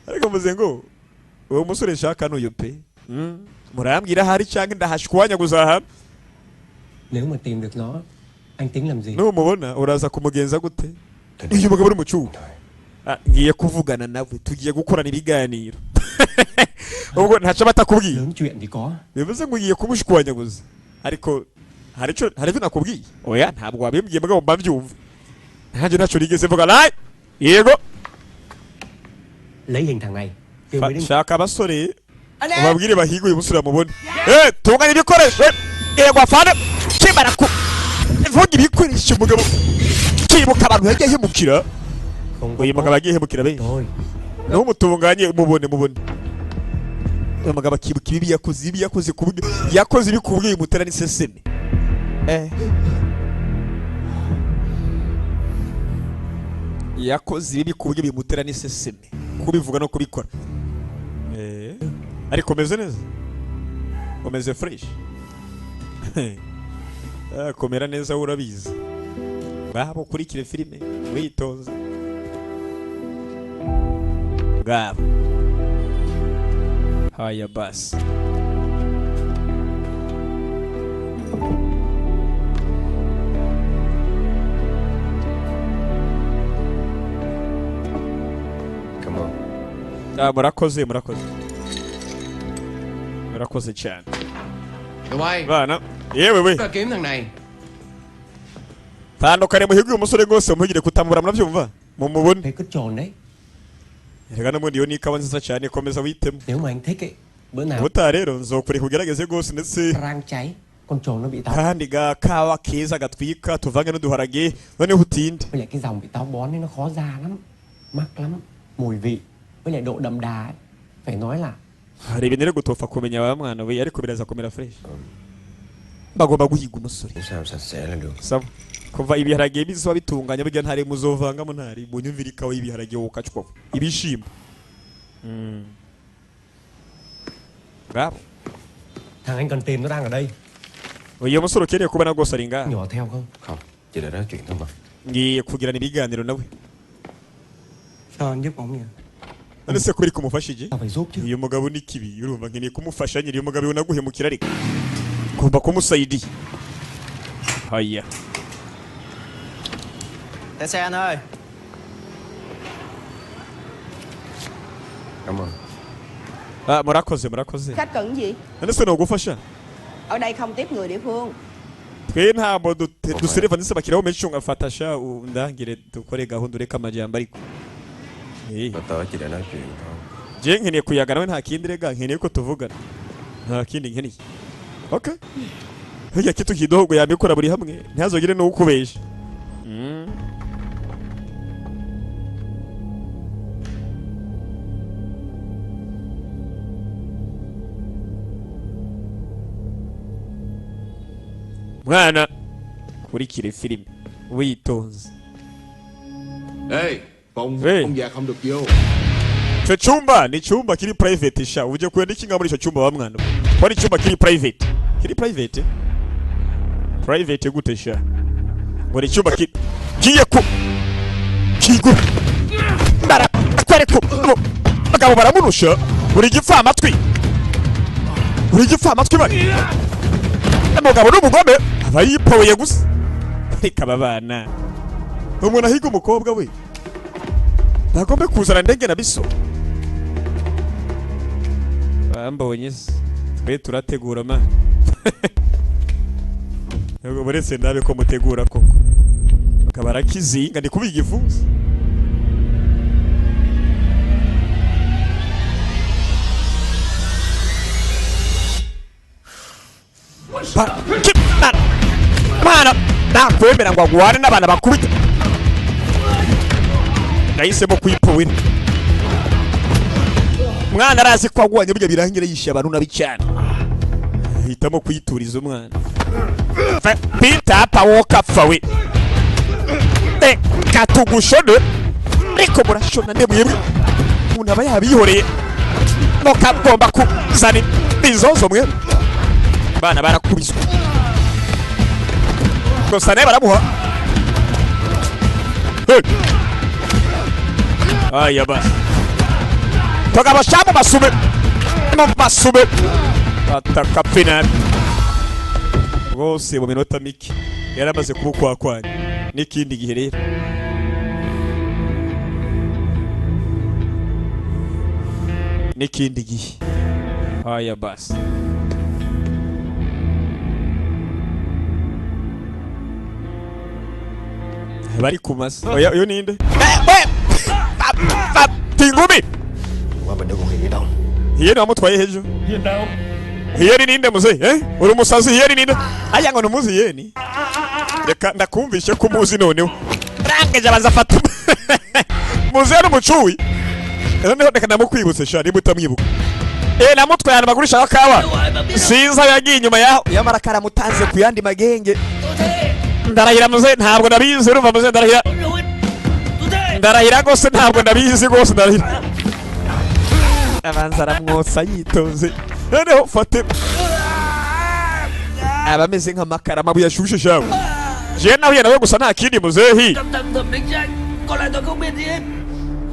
Ariko mvuze ngo uwo musore nshaka n'uyu pe. Murambwira hari cyangwa ndahashwanya guzaha. Nếu mà tìm được nó, anh tính làm gì? Numubona uraza kumugenza gute? Uyu mugabo uri mucuwe. Ngiye kuvugana nawe, tugiye gukorana ibiganiro. Ubwo ntaco batakubwiye. Lớn chuyện thì có. Bivuze ngo ugiye kumushwanya guza. Ariko hari ico hari ivyo nakubwiye? Oya ntabwo wabimbwiye mugabo mba mbyumva. Ntanjye ntaco nigeze mvuga lai. Yego. Lấy hình thằng này. Shaka abasore ubabwire bahiga uyu musore bamubone. Tunganya ibikoresho. Yego afana. Kimara ku vuga ibikoresho umugabo kibuka abantu yagiye ahemukira. Uyu mugabo yagiye ahemukira benshi. Numutunganye mubone mubone. Uyu mugabo akibuka ibibi yakoze, ibi yakoze kubwe yakoze ibikubwiye mutera n'iseseme. Yakoze ibibi kubwe bimutera n'iseseme. Kubivuga no kubikora. Ariko meze neza. Umeze fresh. Komera neza urabizi. Babo kurikire filime witonze. Gabo. Haya basi. Come on. Murakoze murakoze. Murakoze cyane. Tụi Bana. Yewe we. Kiếm thằng này. Tandukane muhigwe uyu musore rwose muhigire kutamura murabyumva? Mumubone. Thế cứ tròn đấy. Rega n'ubundi iyo ni ikawa nziza cyane komeza witemo. Nếu mà anh thích ấy, bữa nào Ubutaha rero nzokureka ugerageze rwose ndetse rang cháy, con trồn nó bị táo. kandi gakawa keza gatwika tuvange n'uduharage noneho utinde. Với lại cái dòng bị táo bón ấy nó khó ra lắm, mắc lắm, mùi vị với lại độ đậm đà ấy. Phải nói là Hari ibintu rero gutopfa kumenya wa mwana we ariko biraza kumera fresh. Bagomba guhiga umusore. Sao sạch sẽ là được. Sawa. Kuva ibiharage bizoba bitunganye burya ntari muzovangamo ntari munyumvira ikawa y'ibiharage wokacwa ibishimbo. Ngabo. Thằng anh cần tìm nó đang ở đây. Uyu musore ukeneye kubona rwose ari ngaha. Nhỏ theo không? Không, chỉ để nói chuyện thôi mà. Ngiye kugirana ibiganiro nawe. Sao anh giúp ông nhỉ? None se kubera kumufashije? Tao phải giúp chứ. Uyu mugabo ni kibi urumva nkeneye kumufasha nyiri uyu mugabo naguhemukira ariko. Ngomba kumusaidiya. Haya. Để xe anh ơi. Cảm ơn. Ah, murakoze, murakoze. Khách cần gì? None se nogufasha? Ở đây không tiếp người địa phương. Twe ntabwo dusereva ndetse abakiriya menshi, ngafata sha undangire dukore gahunda, ureke amajyamba ariko. Eh. Tôi tới chỉ để nói chuyện thôi. Je nkeneye kuyaga nawe, nta kindi rega, nkeneye ko tuvugana, nta kindi nkeneye. Okay, hirya kitu kidogo yabikora buri hamwe, ntihazogire n'uwukubesha. Mwana, kurikire filime witonze. Ê, phòng Ê. ông già không được vô. Ico cyumba ni icyumba kiri private sha. Uje kwenda ikinga muri ico cyumba wa mwana? Ko ari icyumba kiri private. Kiri private? Private gute sha? Ngo ni icyumba kiri kiye ku kigo. Bara kwereka bagabo baramunusha buri gipfa amatwi. Buri gipfa amatwi bari. Umugabo n'umugome aba yipoye gusa. Reka babana. Umuntu ahiga umukobwa we. Ntagombe kuzana ndege na biso. Bambonye se. Twe turategura man. Ntabwo buretse ndabe ko mutegura koko. Bakaba barakizinga ndi kubiga igifunsi. Mwana nakwemera ngo agwane n'abana bakubita. Nahisemo kwipowera. Mwana arazi ko agwanye burya birangira yishe abantu nabi cyane. Hitamo kwituriza umwana. Peter pa wokapfa we. Katugushone ariko murashona nde mwebwe? Umuntu aba yabihoreye mukagomba kuzana inzozo mwe. Bana barakubiswe gusa nawe baramuha. Hey! Aya basi tugabasha mu masume, mu masume atakapfina rwose. Mu minota mike yaramaze kubukwakwanya n'ikindi gihe rero n'ikindi gihe. Aya basi bari kumasa. Oya, uyu ninde? Tingumi Qua mình đâu còn hiện đâu. Hiyeni wamutwaye hejuru. Hiyeni ninde muze? Eh? Uri umusazi? Hiyeni ninde? Aya ngo numuzi hiyeni. Reka ndakumvishe ko umuzi noneho. Rangeje abanza afata. Muze n'umucuwi. Noneho reka ndamukwibutse sha niba utamwibuka. Eh, namutwaye ahantu bagurisha kawa. Sinzi aho yagiye inyuma yaho. Yamara karamutanze ku yandi magenge. Ndarahira muze ntabwo ndabizi, urumva muze? Ndarahira. Ndarahira rwose ntabwo ndabizi rwose, ndarahira. Abanza aramwotsa yitonze. Noneho fate aba ameze nk'amakara, amabuye ashushe shawe. Je nahuye nawe gusa, nta kindi muzehi.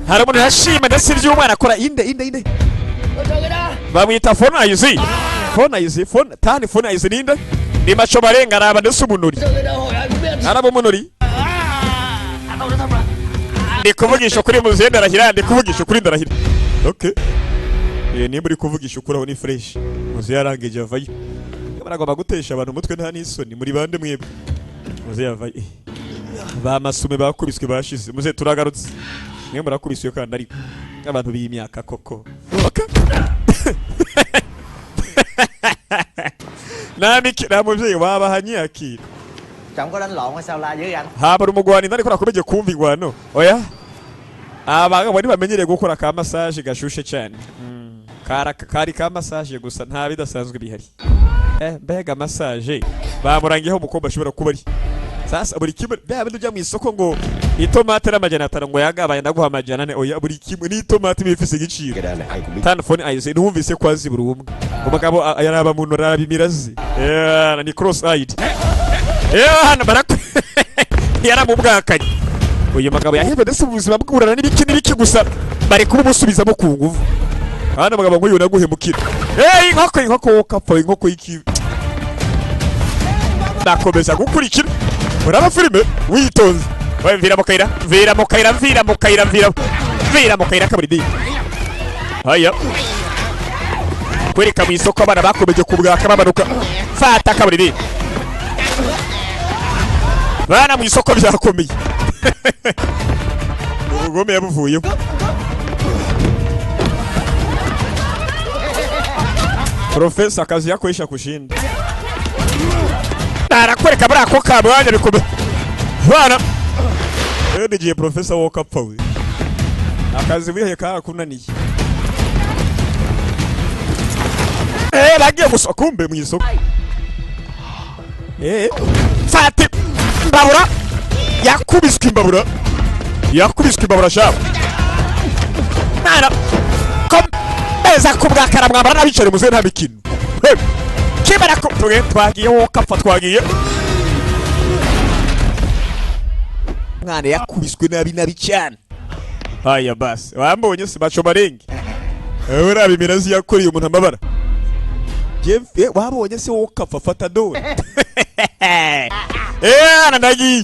Hari umuntu yashima ndetse iby'umwana akora. Inde, inde, inde? Bamwita Fonayizi, Fonayizi, Fon tani Fonayizi ninde? Ni maco marenga, araba ndetse umunuri, araba umunuri. Ndi kuvugisha kuri muzehe, ndarahira, ndi kuvugisha kuri, ndarahira. Okay. Eh, nimba uri kuvugisha ukuri aho ni fresh. Muzehe yarangije avayo. Baragomba gutesha abantu umutwe, nta n'isoni. Muri bande mwebwe? Muzehe yavayo. Eh, ba masume bakubiswe bashize. Muzehe turagarutse, mwe murakubiswe kandi ariko abantu b'imyaka koko. Okay. Nta nta muvyeyi wabahanye akira. Trọng có đánh lộn hay sao la dữ anh? Habara umugwani ariko nakomeje kumva ingwano. Oya, abagabo ntibamenyereye gukora ka massage gashushe cyane. Kara kari ka massage gusa, nta bidasanzwe bihari. Eh, mbega massage bamurangiyeho umukobwa ashobora kuba ari sasa buri kimwe bya bindi ujya mu isoko ngo itomate n'500 ngo yagabaye ndaguha 400. Oya, buri kimwe n'itomate bifise igiciro. Cái đàn này ai cũng biết. Telefone ayize numvise ko azi buri umwe. Umugabo yaraba muntu, araba imirazi. Eh, ni cross eyed. Eh, hano barak yaramubwakanye. Uyu mugabo yahebwe ndetse ubuzima bw'uburana n'ibiki n'ibiki gusa bari kubumusubizamo ku nguvu. Hano mugabo nk'uyu naguhemukira. Eh, inkoko, inkoko wokapfa, inkoko y'iki. Ndakomeza gukurikira. Uraba filime witonze. Wewe mvira mu kayira, mvira mu kayira, mvira mu kayira, mvira. Mvira mu kayira kaburi di. Haya kwereka mu isoko abana bakomeje kubwaka bamanuka fata kaburiri bana mu isoko byakomeye ubugome yabuvuyeho. Profesa kazi yako isha kushinda. Arakwereka muri ako kamwanya bikomeye bana. Nigiye profesa wowe apfa we akazi wihaye karakunaniye. Bagiye gusa kumbe mu isoko. Fati imbabura yakubiswe imbabura yakubiswe imbabura shabo mwana komeza kubwakara mwambara n'abicare muze nta mikino kibara ko twagiye wowe apfa twagiye. Mwana yakubiswe nabi nabi cyane. Haya basi wambonye si baco marengi urabi mirazi yakoreye umuntu amabara. Jemfe wabonye se wowe kapfa fata dore. Ndagiye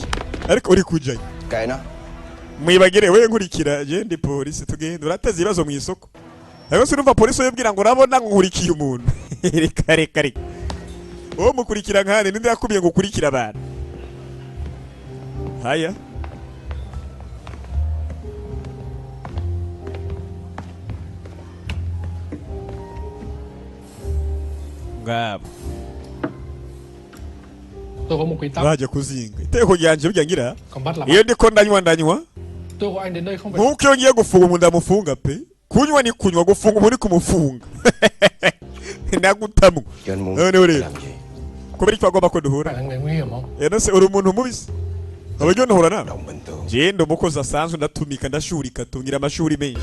ariko uri kujayo Kệ nó. Mwibagire we nkurikira je ndi polisi tugenda urateza ibibazo mu isoko. Ariko sinumva polisi yibwira ngo urabona nkurikiye umuntu. Reka reka reka. Uwo mukurikira nkane ninde yakubiye ngo ukurikira abantu. Haya. Ngabo. Tôi có một quy tắc. Baje kuzinga. Iteko ryanje burya ngira. Còn bắt là Iyo ndiko ndanywa ndanywa. Tôi gọi anh đến đây không phải. Nkuko iyo ngiye gufunga umuntu ndamufunga pe. Kunywa ni kunywa, gufunga umuntu ni kumufunga. Nagutamwe. None rero. Kubera icyo agomba ko duhura. Phải là người nguy hiểm không? None uri umuntu mubi se? Abaryo ntuhura nawe? Je ndi umukozi asanzwe ndatumika ndashurika tungira amashuri menshi.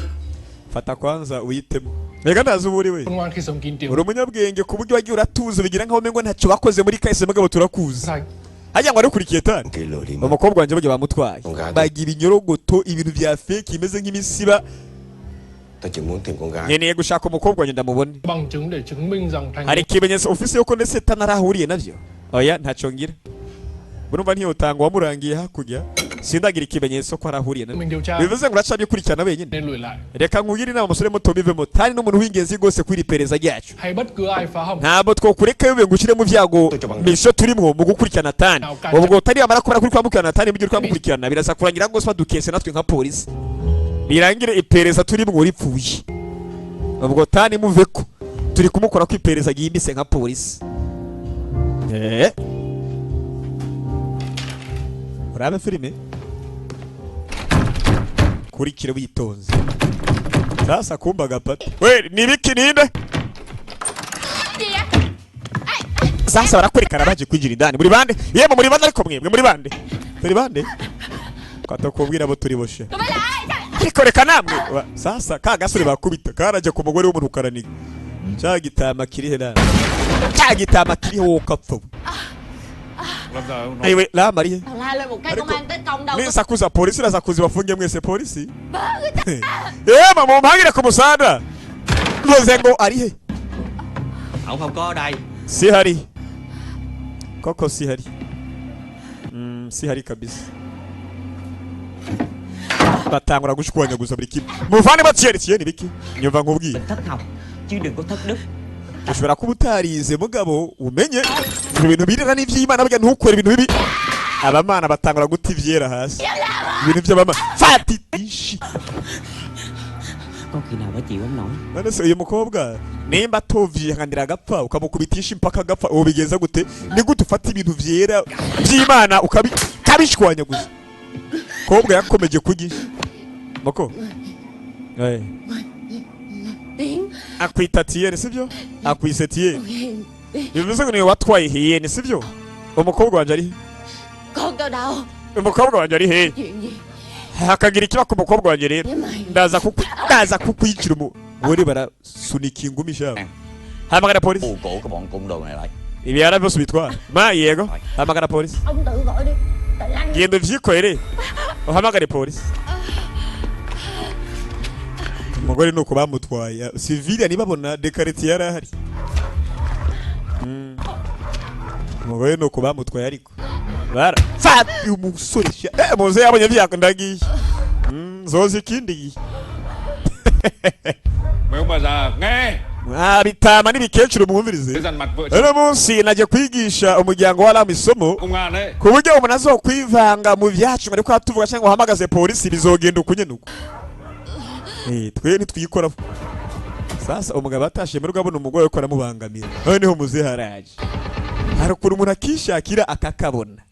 Fata kwanza uyitemo. Reka ndazi ubu uri we. Khôn ngoan khi sống kín tiếng. Uri umunyabwenge ku buryo wagiye uratuza bigira nkaho umengo ntacyo bakoze muri kahise mugabo turakuzi. Hajya ngo arukurikiye tani. Umukobwa wanje burya bamutwaye. Bagira ibinyorogoto ibintu vya fake imeze nk'imisiba. Tôi chỉ muốn tìm con gái. Nkeneye gushaka umukobwa wanje ndamubone. Bằng chứng để chứng minh rằng Thành Hari ikimenyetso ufise yuko ndetse tanarahuriye navyo. Oya ntacyo ngira. Urumva ntiyotanga wamurangiye hakurya. Sindagira ikimenyetso ko arahuriye navyo. mình điều tra Bivuze ngo uracabikurikirana wenyine. nên lùi lại. Reka nkugire inama musore muto bivemo tani n'umuntu w'ingenzi rwose kwiri pereza ryacu. Hay bất cứ ai phá hỏng Ntabwo twokureka yobe ngo ushyire mu byago misho turimo mu gukurikirana tani. Ubwo tani yamara kubara kuri kwamukirana tani mu kwamukurikirana birasa kurangira rwose badukese natwe nka polisi. Birangire iperereza turimo ripfuye. Ubwo tani muveko turi kumukora ko iperereza ryimbitse nka polisi. Urabe filime kurikire witonze. Sasa kumba gapata. We nibiki ninde? Sasa barakwerekana baje kwigira indani. Muri bande? Yemwe muri bande ariko mwebwe muri bande? Turi bande? Kwatakubwira abo turi boshe. Ariko reka namwe. Sasa ka gasore bakubita karaje ku mugore w'umuntu karaniga. Cya gitama kiri he nana? Cya gitama kiri ho kapfa. Aiwe la Marie. Tao la lên một cái công an tới công đâu. Nisakuza polisi irasakuza bafunge mwese polisi. Mama mumpangire ku musada. Mvuze ngo ari he? Ông không có ở đây. Si hari. Koko si hari. Si hari kabisa. Batangura gushwanyaguza buri kimwe. Muvane batiyeri tiyeri biki? Nyumva nkubwiye. Thất học chứ đừng có thất đức. Ushobora kuba utarize mugabo umenye ibintu birera n'ivy'Imana burya ntukore ibintu bibi. Abamana batangura guta ivyera hasi. Ibintu by'abamana. Fati ishi. Có khi nào bà chịu không nổi. None se uyu mukobwa nimba atovyihanganira agapfa ukamukubitisha impaka agapfa ubigenza gute? Ni gute ufata ibintu vyera by'Imana ukabishwanyaguza? Kobwa yakomeje kugi. Moko. Akwita Tiyeni sivyo? Akwise Tiyeni. Bivuze ngo niwe watwaye Hiyeni sivyo? Umukobwa wanje ari he? Con tao đâu? Umukobwa wanje ari he? Chuyện gì? Hakagira ikiba ku mukobwa wanje rero. Ndaza kukwicira umugore barasunika ingumi shabo. Hamagara polisi. Cổ cái bọn côn đồ này lại. Ibi yaravyose bitwara. Ma yego. Hamagara polisi. Ông tự gọi đi. Tự lăn. Genda uvyikorere. Uhamagare polisi. Umugore nuko bamutwaye civilian nibabona dekareti yarahari. Umugore nuko bamutwaye ariko bara fati umusore muze yabonye vyako ndagiye. Zozi ikindi gihe. Mấy ông bà già nghe. Mwabitama n'ibikecuru mwumvirize. Dằn mặt vợ chồng Uno munsi najya kwigisha umuryango wa Ramu isomo công an đấy. ku buryo umuntu azokwivanga mu byacu ngo ariko tuvuga cyangwa uhamagaze polisi bizogenda ukunyenuko. Twe ntitwikoraho. Sasa umugabo atashe mu rugo abona umugore ko aramubangamira. Noneho muzehe haraje. Hari ukuntu umuntu akishakira akakabona.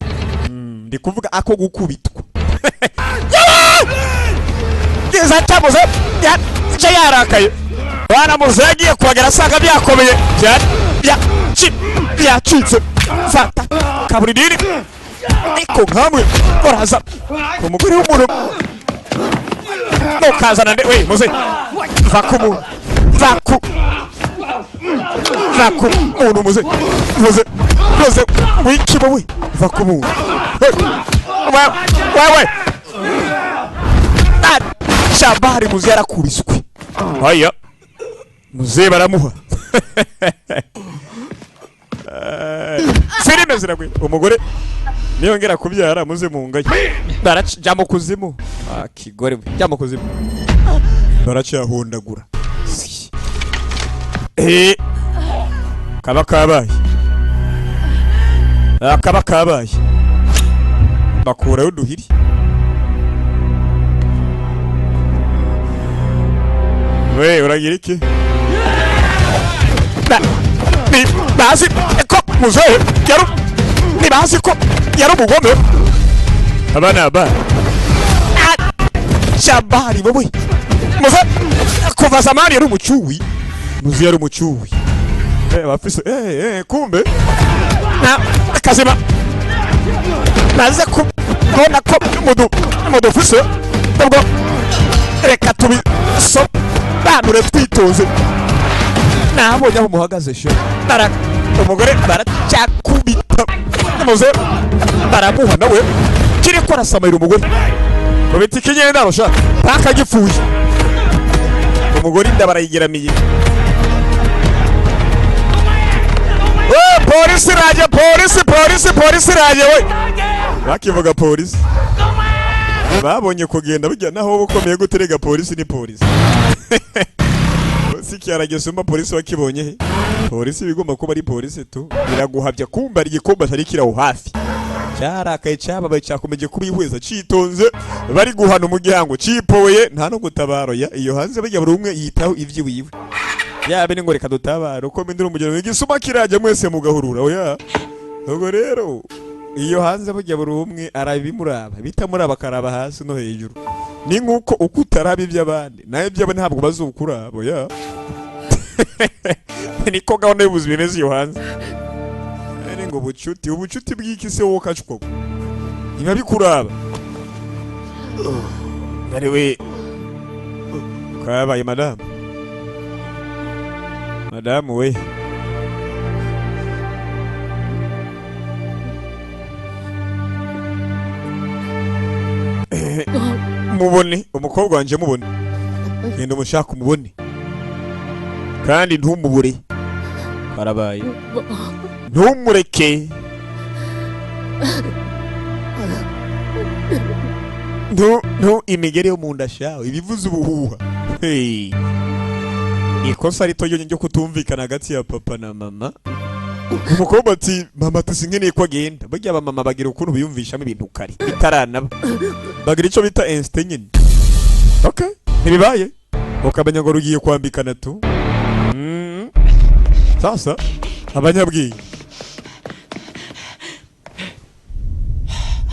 Ndi kuvuga ako gukubitwa. Geza atamuze yaje yarakaye. Bana muzehe agiye kuhagera asanga byakomeye. Byacitse. Fata kaburidiri. Ariko nkamwe uraza ku mugore w'umuntu nukazana nde we muze va ku muntu va ku muntu muze muze muze wikibo we va ku muntu wewe Shabari muze yarakubiswe haya muze baramuha filime ziragwe umugore niyongera kubyara muze mungaye baraca mu kuzimu kigore jya mu kuzimu baracyahondagura kaba kabaye kaba kabaye bakurayo uduhiri we uragira iki bazi ko muzehe yaru nibazi ko yari umugome abana ba Shabari wowe muze kuva zamani yari umucuwi muze yari umucuwi bafise kumbe na kazima naze kubona ko mudufise ubwo reka tubisobanure twitoze nabonye aho muhagaze sho umugore baracyakubita muze baramuha nawe kiriko arasamayira umugore kubita ikinyendaro sha paka gipfuye umugore inda barayigeramiye polisi raje polisi polisi polisi raje we bakivuga polisi babonye kugenda bijya naho bukomeye guterega polisi ni polisi polisi cyaragesumba polisi wakibonye he polisi bigomba kuba ari polisi tu biraguhabya kumba igikomba cyari kiraho hafi cyarakaye cyababaye cyakomeje kubihweza citonze bari guhana umuryango cipoye nta no gutabaro ya iyo hanze bajya buri umwe yitaho ivyi wiwe yabe ni ngo reka dutabara uko mindira umugero igisuma kirajya mwese mugahurura oya ubwo rero iyo hanze bajya buri umwe arabimuraba bitamuraba akaraba hasi no hejuru ni nkuko uko utaraba iby'abandi nawe iby'abo ntabwo bazukuraba oya niko gahunda y'ubuzima imeze iyo hanze ari ngo bucuti ubucuti bw'iki se wowe kacwa niba bikuraba ari we kabaye madamu madamu we mubone umukobwa wanje mubone genda umushaka umubone kandi ntumubure karabaye ntumureke ntu imigeri yo mu nda shawe ibivuze ubuhuha hey ikosa rito ryo kutumvikana hagati ya papa na mama umukobwa ati mama tusinkeneye ko agenda burya aba mama bagira ukuntu biyumvishamo ibintu kare bitaranaba bagira icyo bita instinct nyine okay ntibibaye ukamenya ngo rugiye kwambikana tu sasa abanyabwiye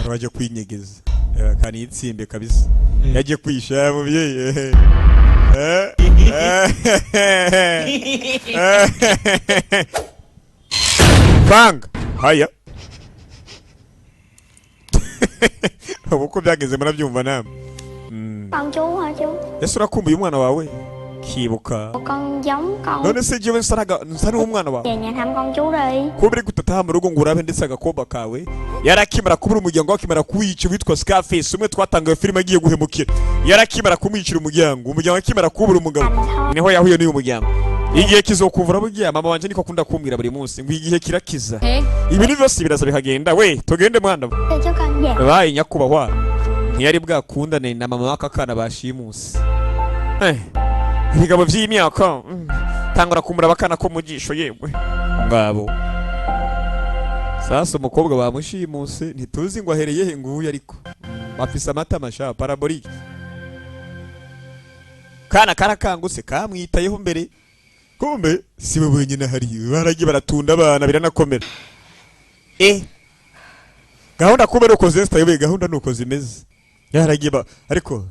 bajya kwinyegeza kandi itsimbe kabisa yagiye kwisha mubyeyi bang haya uko byageze murabyumva namwe. Con chú hả chú? Ese urakumbuye umwana wawe? Kibuka. Con giống con. None se jewe nsa n'umwana wawe? Về nhà thăm con chú đi. Kuba uri gutataha mu rugo ngo urabe ndetse agakomba kawe. Yarakimara kubura umuryango akimara kuwica witwa Scarface umwe twatangaye filime agiye guhemukira. Yarakimara kumwicira umuryango, umuryango akimara kubura umugabo. Niho yahuye n'uyu muryango. Igihe kizokuvura bugiye mama wanje niko akunda kumbwira buri munsi ngo igihe kirakiza. Ibintu byose biraza bikagenda we tugende mwana. Bayi nyakubahwa. Ntiyari bwakundane na mama w'akakana bashimuse. Ibigabo by'imyaka tangura kumura bakana ko mujisho yewe ngabo. Sasa umukobwa bamushimuse ntituzi ngo ahereye he nguyu ariko bafise amata masha parabolique. Kana karakangutse kamwitayeho mbere kumbe si we wenyine hari baragiye baratunda abana biranakomera. Gahunda kumbe nuko zestayobe gahunda nuko zimeze yaragiye ariko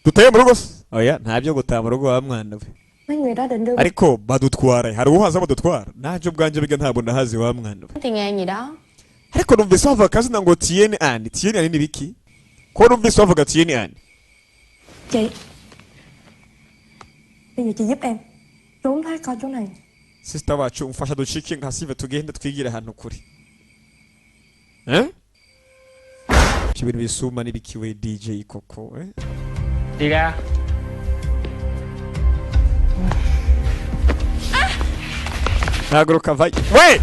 dutaye mu rugo. Oya ntabyo gutaha mu rugo wa mwana we. Mấy người đó định đưa Ariko badutwara hari uhaza badutwara naje ubwanje biga ntabwo ndahazi wa mwana we. Thì nghe gì đó. Ariko numvise bavuga kazina ngo Tiene Anne. Tiene Anne ni biki? Ko numvise bavuga Tiene Anne. Chị, bây giờ chị giúp em trốn thoát coi chỗ này. Sister wacu umfasha ducike nka sive tugende twigire ahantu kure. Eh? Ibintu bisuma nibikiwe DJ koko eh? Đi ra. Haguruka vayi. We!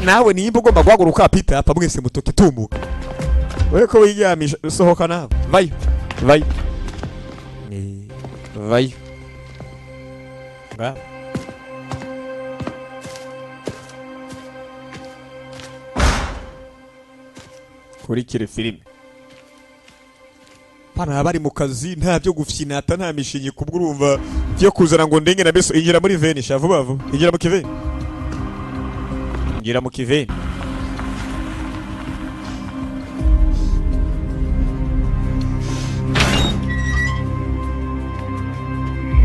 Nawe nimba ugomba guhaguruka Peter apa mwese mutoke tumuka. We ko wiryamisha sohoka nawe. Vayo. Vayo. Vayo. Nga. Kurikire filime. Pana bari mu kazi nta byo gufyinata nta mishinyi kubwurumva byo kuzana ngo ndenge na beso injira muri veni sha vuba vuba injira mu kiveni. Injira mu kiveni.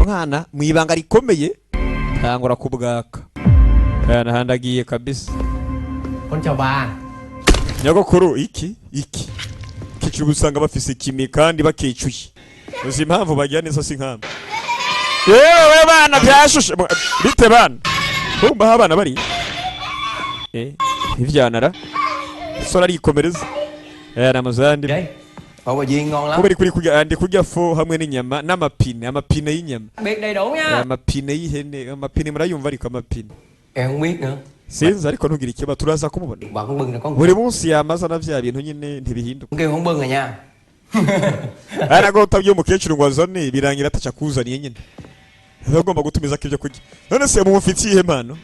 Mwana mu ibanga rikomeye tangura kubwaka. Kana handagiye kabisa. Con chào bà. Nyogokuru iki iki kicuru usanga bafise kimi kandi bakicuye. Uzi impamvu bagira neza si nkamba. Yewe bana byashushe bite bana. Kumba abana bari. Ivyanara. Sora arikomereza. Namuzandi. Phở bà Duyên ngon lắm. Kubera kuri kurya andi kurya fo hamwe n'inyama n'amapine, amapine y'inyama. Biết đầy đủ nha. Amapine y'ihene, amapine murayumva ariko amapine. Em không biết nữa. Sinzi ariko ntugire ikibazo turaza kumubona. Bà không bưng là con. Buri munsi yamaza na vya bintu nyine ntibihinduka. Kêu không bưng rồi nha. Arago utabye umukecuru ngo azane birangira atacha kuzaniye nyine. Agomba gutumiza kibyo kurya. None se mumufitiye ihe mpano?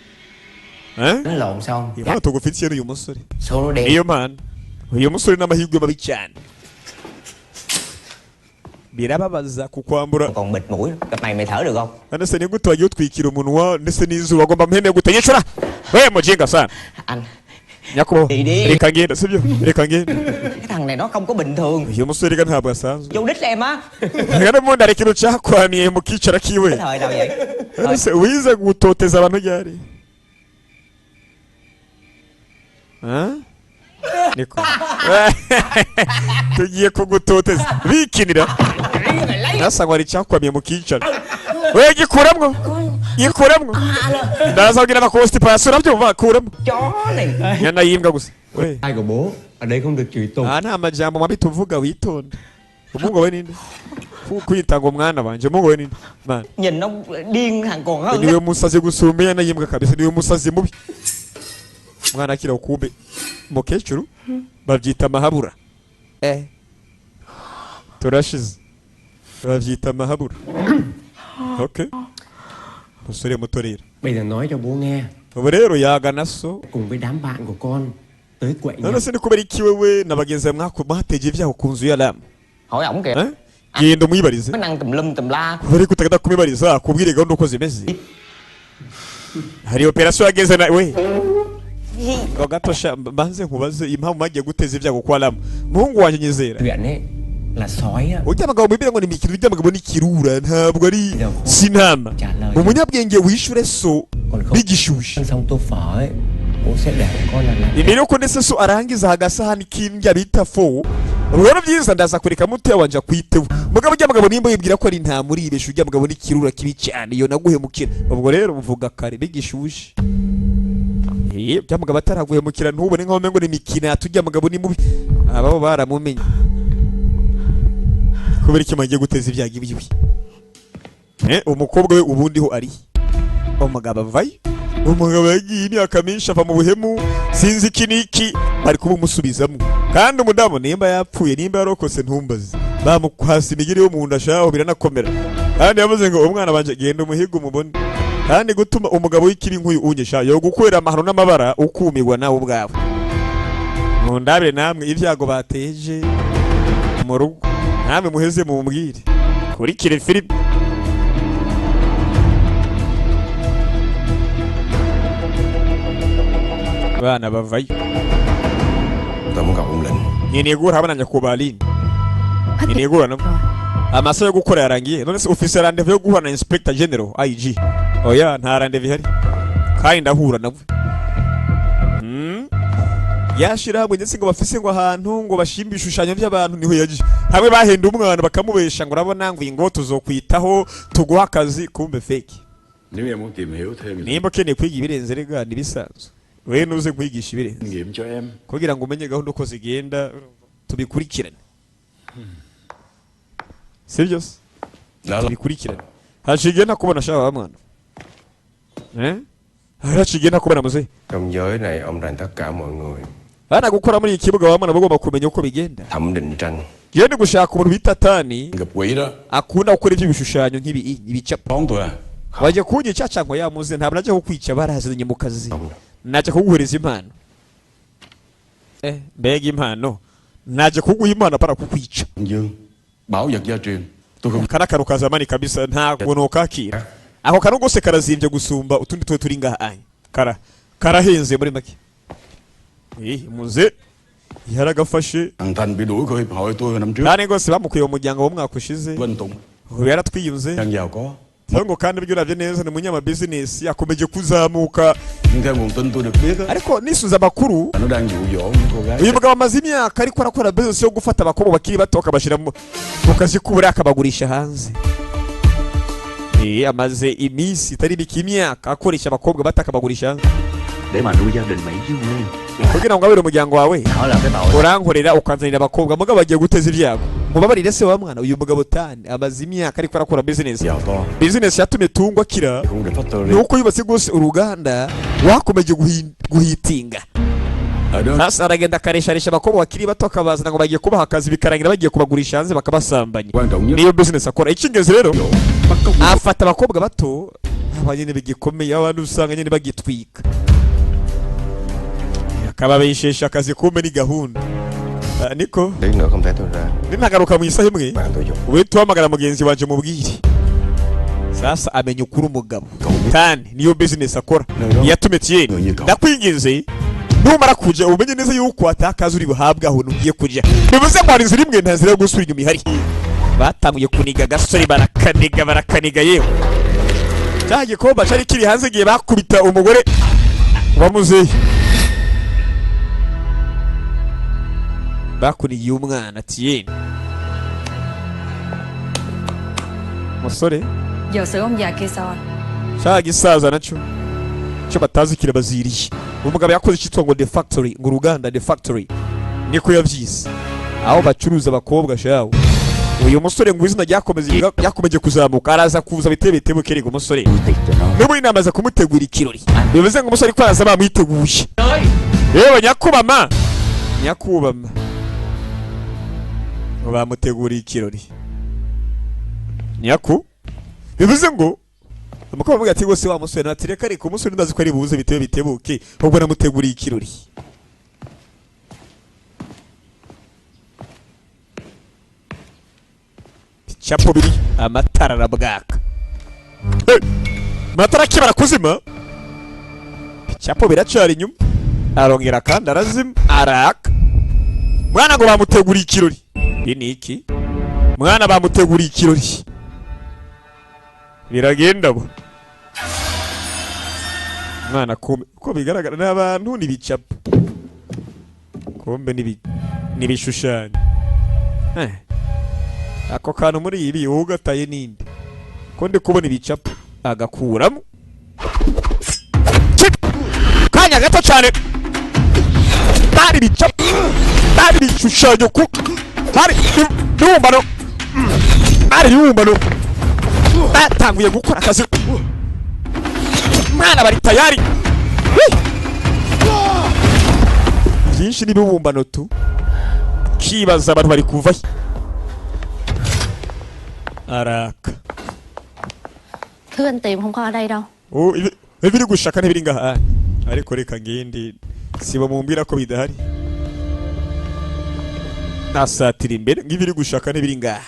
Eh? Nó lộn xong. Impano tugufitiye n'uyu musore. Số nó đen. Iyo mpano. Uyu musore n'amahirwe mabi cyane. Birababaza kukwambura. Còn bịt mũi, gặp mày mày thở được không? None se ni gute wagiye utwikira umunwa ndetse n'izuba agomba mpembe gutenyeshura. We mujinga sana. Anh. Nyakubahwa. Reka ngende sibyo? Reka ngende. Cái thằng này nó không có bình thường. Uyu musore reka ntabwo asanzwe. Vô đích em á. Reka n'ubundi hari ikintu cyakwamiye mu kicara kiwe. Cái thời nào vậy? None se wize gutoteza abantu ryari? Niko. Tugiye kugutoteza bikinira. Nasa ngo ari cyakwamiye mu kicara. We gikuramwo. Gikuramwo. Ndaza kugira amakositipasiyo urabyumva kuramo. Chó này. Nyana yimbwa gusa. We. Ai của bố ở đây không được chửi tục. Ah nta majambo mabi tuvuga witonde. Umuhungu we ninde? Kwita ngo mwana wanje umuhungu we ninde? Man. Nhìn nó điên thằng còn hơn. Niwe musazi gusumba nyana yimbwa kabisa niwe musazi mubi. Mwana akira ukumbe mukecuru babyita mahabura. Turashize. Babyita mahabura. Okay. Musore muto rero. Bây giờ nói cho bố nghe. Ubu rero yagana so cùng với đám bạn của con tới quậy. None se ni kubera iki wewe na bagenzi bawe mwateje ibyago ku nzu ya Lam? Hỏi ổng kìa. Genda umwibarize. Nó năng tùm lum tùm la. Kubera ko utagenda kumwibariza akubwire gahunda uko zimeze. Hari operation yageze na we. Ngo gato sha mbanze nkubaze impamvu mwagiye guteza ibyago kwa Lam. Muhungu wanjye nyizera. Chuyện ấy là sói á. Ujya abagabo bibira ngo ni imikino ujya abagabo ni kirura ntabwo ari sinama. Umunyabwenge wishure so bigishushe. Ăn xong tô phở ấy, bố sẽ để con là làm. Imbere yuko ndetse so arangiza agasahani k'imbya bita fo. Ubwo byiza ndaza kureka muto wanje kwiteho. Mugabo ujya abagabo nimba yibwira ko ari nta muri ibeshu ujya abagabo ni kirura kibi cyane iyo naguhemukira. Ubwo rero mvuga kare bigishushe. Ujya mugabo ataraguhemukira ntubone nkaho ngo ni imikino atujya mugabo ni mubi. Ababo baramumenye. Kubera iki magiye guteza ibyago ibibi. Umukobwa we ubundi ho ari. Umugabo avayo. Umugabo yagiye imyaka myinshi ava mu buhemu sinzi iki niki bari kubumusubizamo. Kandi umudamu nimba yapfuye nimba yarokose ntumbaze. Bamukwasa imigiri yo mu nda shaho biranakomera. Kandi yavuze ngo umwana wanje genda umuhiga umubone. Kandi gutuma umugabo w'ikibi nk'uyu unyisha yo gukorera amahano n'amabara ukumirwa nawe ubwawe. Mundabire namwe ibyago bateje mu rugo, namwe muheze mumbwire. Kurikire filime. Abana bavayo. Tôi muốn gặp ông Lĩnh. Nkeneye guhura habana nyakubahwa Aline. Nkeneye guhura nabo. Amasaha yo gukora yarangiye. None se ufise rendez-vous yo guhura na Inspector General IG? Oya, nta rendez-vous ihari. Kandi ndahura nabo. Yashirahamwe ndetse ngo bafise ngo ahantu ngo bashimbe ibishushanyo by'abantu niho yaje. Hamwe bahenda umwana bakamubesha ngo urabona ngo ingo tuzokwitaho tuguha akazi, kumbe fake. Nếu em muốn tìm hiểu thêm Nimba ukeneye kwiga ibirenze rega nibisanzwe. We nuze kwigisha ibirenze. kinh nghiệm cho em. Kugira ngo umenye gahunda uko zigenda tubikurikirane. Sibyo se? Tubikurikirane. Haciye ntakubona shaba wa mwana. Eh? Haciye ntakubona muzehe. Trong giới này ông rành tất cả mọi người. Bana gukora muri iki kibuga wa mwana bagomba kumenya uko bigenda. Thẩm định tranh. Ngiye ndi gushaka umuntu bita Tani Gặp quỷ đó. akunda gukora iby'ibishushanyo nk'ibi ibicapo. Đón tôi à? Wajya kunyica cyangwa yamuze ntabwo najya kukwica barazanye mu kazi. Najya kuguhereza impano. Mbega impano. Najya kuguha impano para kukwica. Anh Dương, bảo vật gia truyền. Tôi không Kana karo kazamani kabisa ntabwo nokakira. Ako karo gose karazimbye gusumba utundi twe turi ngaha anya. Kara karahenze muri make. Muze yaragafashe. Thằng Thành bị đuổi khỏi hiệp hội tôi hồi năm trước. Nane gose bamukuye mu muryango w'umwaka ushize. Vinh Tùng Ubu yaratwiyunze. đang giàu có. Ngo kandi ibyo uravye neza ni umunyamabizinesi akomeje kuzamuka. Nhưng theo nguồn tin tôi được biết á, Ariko nisuza amakuru là nó đang dụ dỗ những cô gái uyu mugabo amaze imyaka ariko arakora business yo gufata abakobwa bakiri bato akabashyira mu kazi k'uburaya akabagurisha hanze. Amaze iminsi itari mike imyaka akoresha abakobwa bato akabagurisha hanze. Để mà nuôi gia đình mày chứ nguyên. Kugira ngo abere umuryango wawe Đó là cái tội. urankorera ukanzanira abakobwa mugabo bagiye guteza ibyago. Mubabarire se wa mwana uyu mugabo Tani amaze imyaka ariko arakora business. giàu to Business yatumye Tungwa akira cũng được factory. nuko yubatse rwose uruganda wakomeje guhitinga. Ở đó Sasa aragenda akaresharesha abakobwa bakiri bato akabazana ngo bagiye kubaha akazi bikarangira bagiye kubagurisha hanze bakabasambanya. quan trọng nhất Niyo business akora. Icy'ingenzi rero dụ bắt cóc afata abakobwa bato aba nyine bigikomeye abantu usanga nyine bagitwika. Akababeshesha akazi kumbe ni gahunda. Niko Tí nữa không thấy tôi ra. ninagaruka mu isaha imwe Bạn tôi dục. uhite uhamagara mugenzi wanje mubwire. Sasa amenya ukuri umugabo Tani niyo business akora yatumye Thierry. Người như cậu. Ndakwinginze numara kuja umenye neza yuko atakaza uri buhabwe aho ugiye kuja. Bivuze ngo hari inzira imwe nta nzira yo gusubira inyuma ihari. Batanguye kuniga agasore barakaniga barakaniga yewe. Cya gikomba cyari kiri hanze igihe bakubita umugore wa muzehe. Bakunigiye umwana Thierry. Musore Giờ xử ông già kia sao anh? cya gisaza nacyo cyo batazi kirabaziriye. Umugabo yakoze icyitwa ngo The Factory, ngo uruganda The Factory niko yavyise, aho bacuruza abakobwa shawo. Uyu musore ngo izina ryakomeze ryakomeje kuzamuka araza kuza bitebe bitebuke rego umusore Thiệt cho nó. n'ubu inama za kumutegura ikirori bivuze ngo umusore ko araza bamwiteguye. Yewe nyakubama nyakubama ngo bamuteguriye ikirori nyaku bivuze ngo umukobwa avuga ati rwose wa musore ati reka reka umusore ndazi ko ari buze bitebe bitebuke ubwo namuteguriye ikirori. Ibicapo biri amatara arabwaka. Hey! Amatara akibara kuzima ibicapo biracyari inyuma arongera kandi arazima araka. Mwana ngo bamuteguriye ikirori. Ibi ni iki? Mwana bamuteguriye ikirori. Biragenda bo. Mwana kumbe uko bigaragara n'abantu n'ibicapo. Kumbe n'ibishushanyo. Ako kantu muri ibi ugataye ninde? Ko ndi kubona ibicapo agakuramo. Kanya gato cyane. Bari ibicapo. Bari ibishushanyo ku bari ibibumbano. Bari ibibumbano. Batanguye gukora akazi. Mwana bari tayari. Byinshi n'ibibumbano tu. Kibaza abantu bari kuva he? Araka. Thứ anh tìm không có ở đây đâu. Oh, ibiri gushaka ntibiri ngaha. Ariko reka ngende siba mumbwira ko bidahari. Nasatira imbere ngibiri gushaka ntibiri ngaha.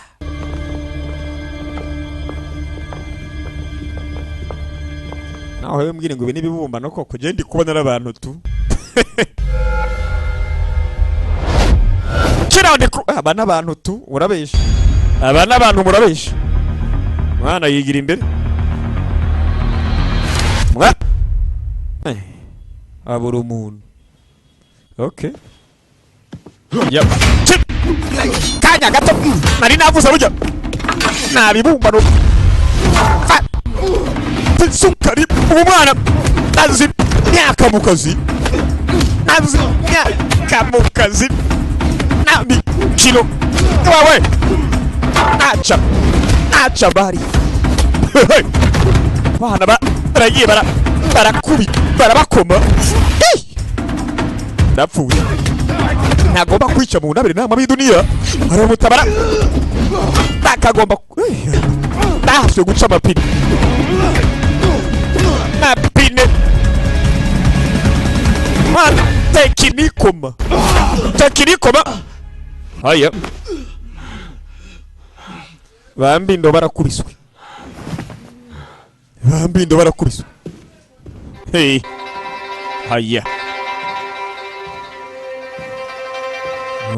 Naho wewe mbwire ngo ibi nibibumbano koko je ndi kubona n'abantu tu. Kirande aba n'abantu tu urabesha. Aba n'abantu murabesha. Mwana yigira imbere. Mwa abura umuntu. Okay. Yep. Kanya gato nari navuze burya. Nabibumbano. Sukari umwana azi myaka mu kazi. Azi myaka mu kazi. Nami kilo. Wawe. Acha. Acha bari. Bana ba baragiye bara barakubi barabakoma. Ndapfuye. Ntagomba kwica mu ndabire nama b'iduniya. Aramutabara. Takagomba ndahaswe guca amapine. Mapine. Mwana tekinikoma. Tekinikoma. Haya. Bambindo barakubiswe. Bambindo barakubiswe. Hey. Haya.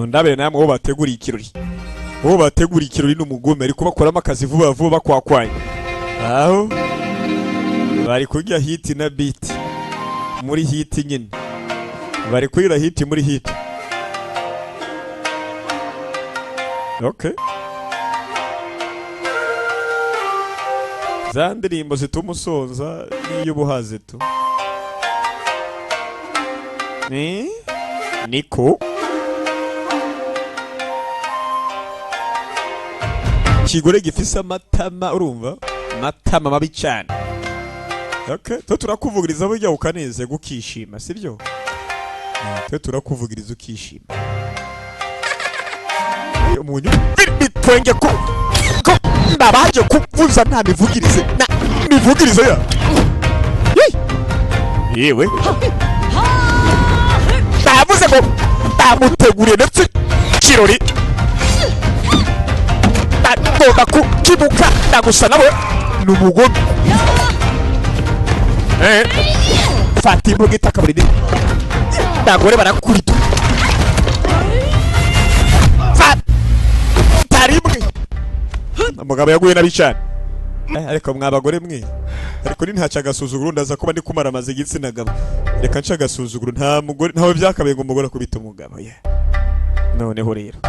Ndabere namwe bo bateguriye ikirori. Bo bateguriye ikirori n'umugome ariko bakoramo akazi vuba vuba bakwakwanye. Aho bari kurya hit na beat. Muri hit nyine. Bari kurira hit muri hit. Okay. Za ndirimbo zituma usonza n'iy'ubuhaze tu. Ni niko kigore gifise amatama urumva amatama mabi cyane. Okay, twe turakuvugiriza burya ukaneze gukishima sibyo? Twe turakuvugiriza ukishima. Umunyu bitwenge ko ndabaje kuvuza nta mivugirize na mivugirize ya. Yewe. Ndavuze ngo ndamuteguriye ndetse kirori. Ndagomba kukibuka ndagusa nawe n'umugome. Fata imbuga itakaburi. Ndagore barakurita. Fata rimwe. Umugabo yaguye nabi cyane. Ariko mwabagore mwe. Ariko ni ntaca agasuzuguro ndaza kuba ndi kumara amaze igitsina gabo. Reka nca agasuzuguro nta mugore ntawe byakabaye ngo umugore akubita umugabo. Yeah. Noneho rero.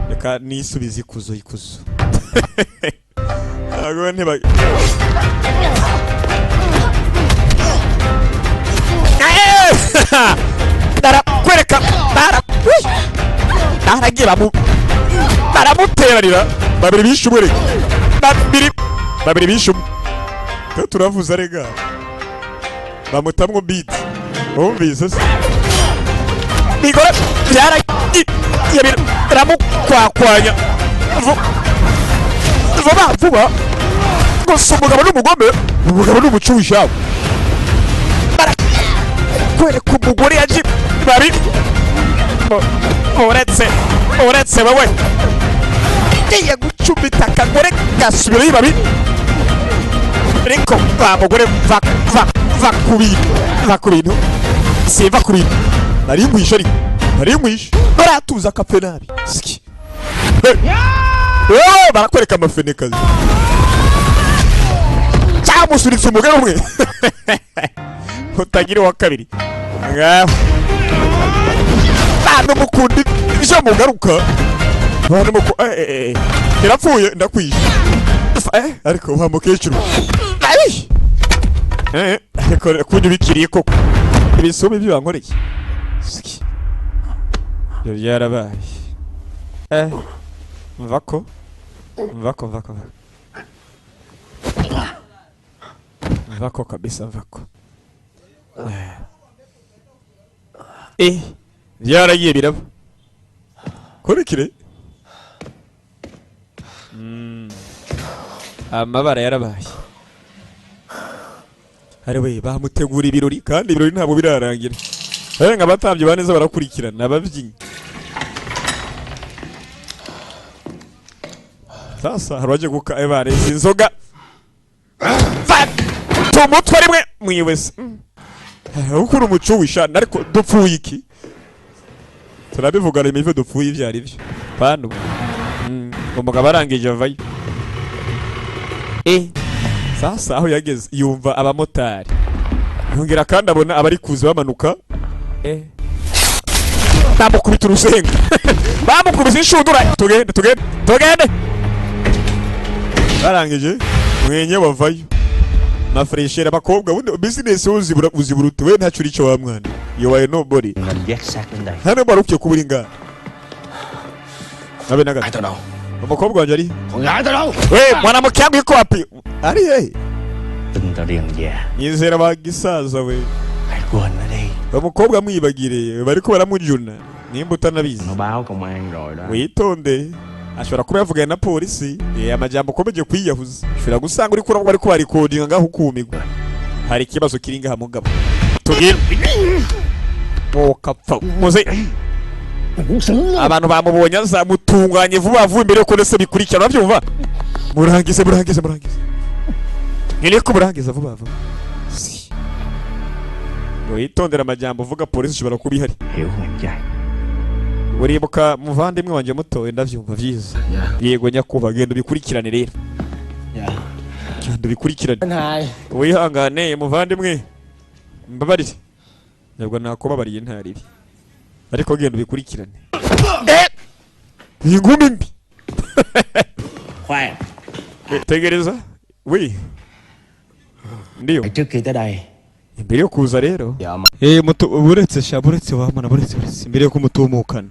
Reka nisubize ikuzo ikuzo. Ago ntiba Ndarakwereka baragira mu baramuteranira babiri bishe umwe babiri bishe umwe. Twe turavuza rega bamutamwo beat wumvise se bigora byaragiye biramukwakwanya vuba vuba gusa umugabo n'umugome umugabo n'umucushi barakwereka umugore yaje babi uretse wowe ngiye gucumita akagore gasubira ibabi ariko wa mugore va ku bintu va ku bintu siva ku bintu nari nkwishe ariko nari nkwishe baratuza akapfe nabi siki barakwereka amafenekazi cyamusuritse umugore umwe utagira uwa kabiri ngaho bantu mukunda ibyo mugaruka bantu muku irapfuye ndakwishe ariko wa mukecuru ariko kunyubikiriye koko ibisumi ibyo bankoreye siki ibyo byarabaye mvako mvako mvako mvako kabisa mvako byaragiye biraba kurikire amabara yarabaye Ari we bamutegura ibirori, kandi ibirori ntabwo birarangira. Nka abatambyi ba neza barakurikirana ababyinnyi. Sasa hari uwagiye guka bareza inzoga tumutwe rimwe mwiwese ukura umuco wishana, ariko dupfuye iki? Turabivugana imive, dupfuye ibyo ari byo pano. Umugabo arangije avayo. Sasa aho yageze yumva abamotari, yongera kandi abona abari kuza bamanuka. Bamukubita urusenga, bamukubise inshundura. Tugende, tugende, tugende. Barangije mwenye bavayo na freshera abakobwa. Bundi business uzibura, uzibura ute? We ntacyo uri cyo wa mwana, you are nobody. Ngành vác xác lên đây. Hano barukwiye kuba uri ngaha nabe na gato. Gái tao đâu? Umukobwa wanjye ari Con gái tao đâu? We, mwanamke yangu iko wapi? Ari hehe? Tin tao đi ông già. Nyizera bagisaza we. Hãy quên nó đi. Umukobwa mwibagire, bariko baramujuna nimba utanabizi. Nó báo công an rồi đó. Witonde, ashobora kuba yavuganye na polisi. Amajambo ukomeje kwiyahuza, ushobora gusanga uri kurabwo bariko barikodinga ngaho ukumirwa. Hari ikibazo kiri ngaha mugabo, tugire wokapfa muze. Abantu bamubonye azamutunganye vuba vuba imbere yuko ndetse bikurikirana. Urabyumva? Murangize, murangize, murangize, nkeneye ko murangiza vuba vuba. Si. Ngo witondere amajambo uvuga, polisi ishobora kuba ihari. Hiểu không em trai? Uribuka muvandimwe wanjye muto? Ndabyumva byiza. Yego nyakubahwa, genda ubikurikirane rero, genda ubikurikirane. Anh hai. Wihangane muvandimwe, mbabarire, ntabwo nakubabariye ntaribi, ariko genda ubikurikirane. Iyi ngumi mbi. Khoan. Tegereza wi, ndiyo. Trước khi tới đây Imbere yo kuza rero. Vợ mày Muto, buretse sha, buretse wamana, buretse, buretse imbere yo kumutumukana.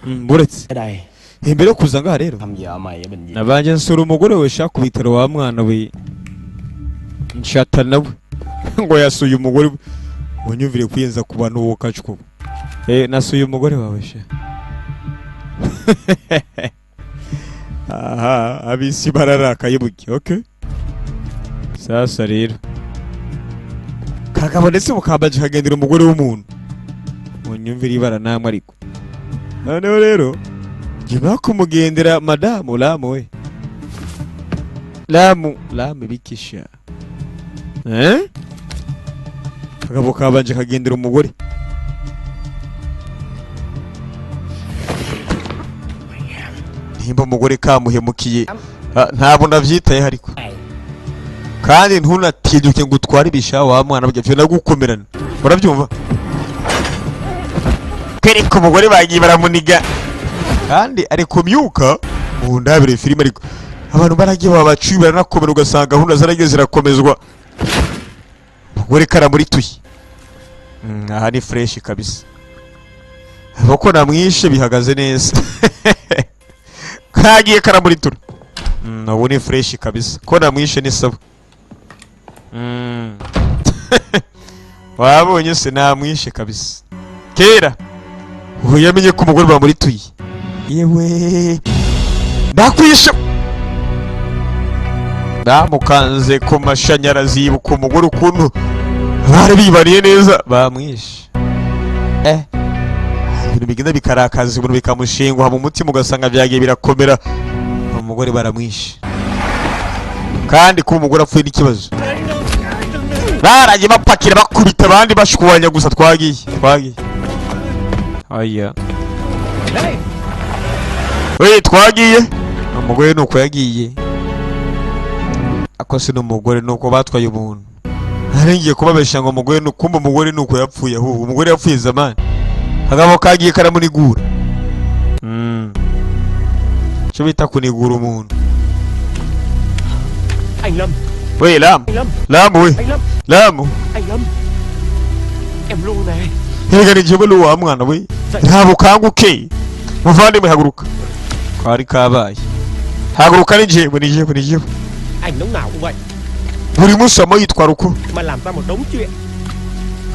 Buretse tới đây imbere yo kuza ngaha rero thăm vợ mày ở bệnh viện. Nabanje nsura umugore we sha ku bitaro wa mwana we, nshata nawe ngo yasuye umugore we. Unyumvire kwiyenza ku bantu wowe kacwo. Nasuye umugore wawe sha. Aha abisi bararakaye buke. Okay, sasa rero kagabo ndetse mukambaje kagendera umugore w'umuntu, unyumvire ibara namwe. Ariko noneho rero nyuma yo kumugendera madamu Lamu we, Lamu, Lamu bikisha, kagabo kabanje kagendera umugore. Nimba umugore kamuhemukiye, ntabwo nabyitayeho, ariko kandi ntunatinyuke ngo utware ibisha wa mwana burya byo nagukomerana, urabyumva? Kwereka umugore bagiye baramuniga kandi ari kumyuka mu ndabire filime, ariko abantu baragiye babacuye baranakomera, ugasanga gahunda zaragiye zirakomezwa, umugore karamurituye. Aha ni fresh kabisa, kuko namwishe bihagaze neza, kagiye karamuritura. Ubu ni fresh kabisa, ko namwishe ni sawa. Wabonye se namwishe kabisa kera. Ubu yamenye ko umugore bamurituye. Yewe, ndakwishe, namukanze ku mashanyarazi, yibuka umugore ukuntu bari bibaniye neza, bamwishe. Ibintu bigenda bikarakaza umuntu, bikamushingwa mu mutima, ugasanga byagiye birakomera, umugore baramwishe. Kandi kuba umugore apfuye n'ikibazo, baragiye bapakira bakubita abandi bashwanya gusa. Twagiye, twagiye, aya we, twagiye. Umugore nuko yagiye, ako si n'umugore nuko batwaye umuntu. Nari kubabesha ngo umugore nukumva umugore nuko yapfuye, ahubwo umugore yapfuye zamani, kagabo kagiye karamunigura. Icyo bita kunigura umuntu. Anh Lâm. We Lamu. Anh Lâm. Lamu we. Anh Lâm. Lamu. Anh Lâm. Em luôn này. Erega ni jewe wa mwana we, ntabwo ukanguke muvandimwe, haguruka, kari kabaye, haguruka, ni jewe, ni jewe, ni jewe. Anh lúc nào cũng vậy. Buri munsi wama yitwara uko. Mà làm ra một đống chuyện.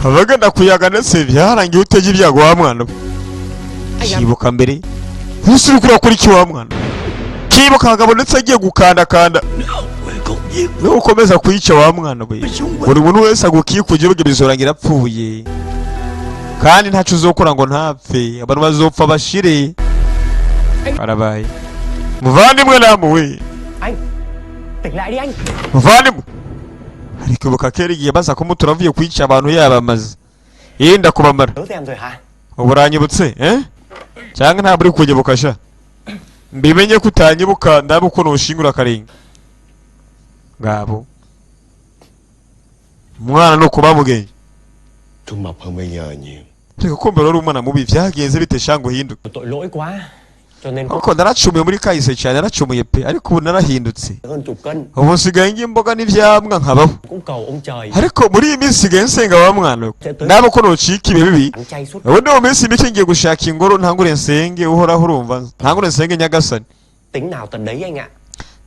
Abagana kuyaga ndetse byarangiye utege ibyago wa mwana we. Anh Lâm. Kibuka mbere ntuse uri kurakora iki wa mwana? Kibuka akagabo ndetse agiye gukandakanda. Nukomeza kwica wa mwana we, buri muntu wese agukikuje ubwo bizorangira apfuye, kandi ntaco uzokora ngo ntapfe. Abantu bazopfa bashire. Karabaye muvandimwe namuwe. Anh, tỉnh lại đi anh. Muvandimwe, ariko ibuka kera igihe baza kumutura avuye kwica abantu yabamaze yenda kubamara. Nhớ em rồi hả? Ubu uranyibutse eh? Cyangwa ntabwo uri kunyibuka sha? Mbimenye ko utanyibuka, ndabe ukuntu ushingura akarenga ngabo umwana ni ukuba mugenge. Chú mập hơn bây giờ nhiều. Reka kumva rero, umwana mubi byagenze bite sha ngo uhinduke? Tội lỗi quá cho nên Kuko naracumuye muri kahise cyane, naracumuye pe, ariko ubu narahindutse. hơn chục cân. Ubu nsigaye ndya imboga n'ivyamwa nkabaho. Cũng cầu ông trời Ariko muri iyi minsi nsigaye nsenga wa mwana we, nabe uko nocika ibihe bibi. ăn chay suốt. Ubundi mu minsi mike ngiye gushaka ingoro, ntangure nsenge Uhoraho. Urumva, ntangure nsenge Nyagasani. Tính nào tật đấy anh ạ.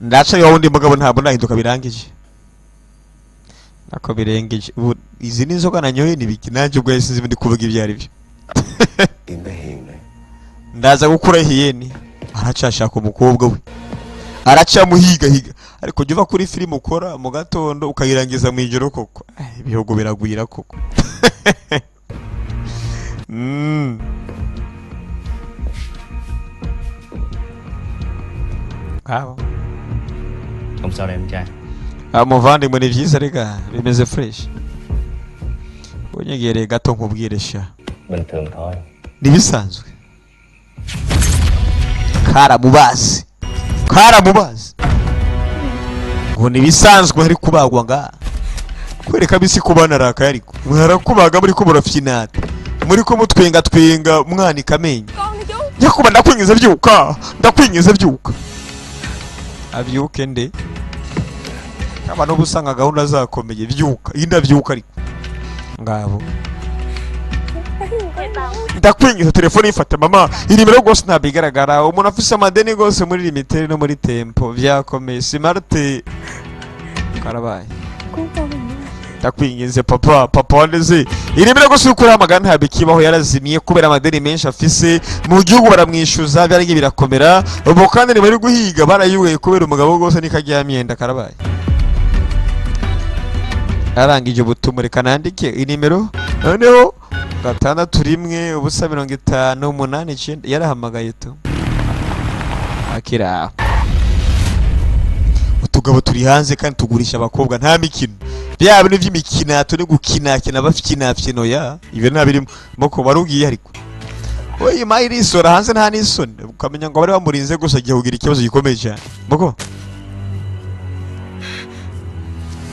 Ndaca wa wundi mugabo, ntabwo nahinduka birangije, nako birengeje. Ubu izi ni inzoga nanyoye ni biki? Nanjye ubwo sinzi ndi kuvuga ibyo ari byo. Tìm bé Hiền này. Ndaza gukura hiyeni. Aracashaka umukobwa we, aracyamuhigahiga. Ariko jya uva kuri filime ukora mu gatondo ukayirangiza mu ijoro koko. Ibihugu biragwira koko. Ngabo. Không sao đâu em trai. Ah, muvandimwe, ni byiza reka, bimeze fresh. Unyegereye gato nkubwire sha. Bình thường thôi. Ntibisanzwe, karamubazi karamubazi ngo ntibisanzwe. Hari kubagwa nga kwereka bisi kubana arakaye, ariko mwarakubaga muri ko murafyinata, muri ko mutwenga twenga mwanika amenyo. Nyakuba, ndakwingiza byuka, ndakwingiza byuka. Abyuke nde? Abantu uba usanga gahunda zakomeye. Byuka iyi, ndabyuka ariko ngabo. Ndakwingiza telefone yifata mama inimero rwose ntabwo igaragara. Umuntu afise amadeni rwose muri limitere no muri tempo byakomeye. Smart karabaye. Ndakwinginze papa, papa wandeze inimero rwose uri kuramagana ntabwo ikibaho, yarazimiye kubera amadeni menshi afise mu gihugu. Baramwishyuza, byaragiye birakomera. Ubu kandi ntibari guhiga, barayugaye kubera umugabo rwose nikajya myenda. Karabaye, arangije ubutumwa. Reka nandike inimero noneho: 6 1 0 50 8 9. Yarahamagaye tu akira. Utugabo turi hanze kandi tugurisha abakobwa, nta mikino. Bya bintu by'imikino turi gukinakina bafinafino ya ibyo nta birimo moko barugiye. Ariko oyi mayi irisora hanze, nta n'isoni, ukamenya ngo bari bamurinze gusa agiye kugira ikibazo gikomeye cyane moko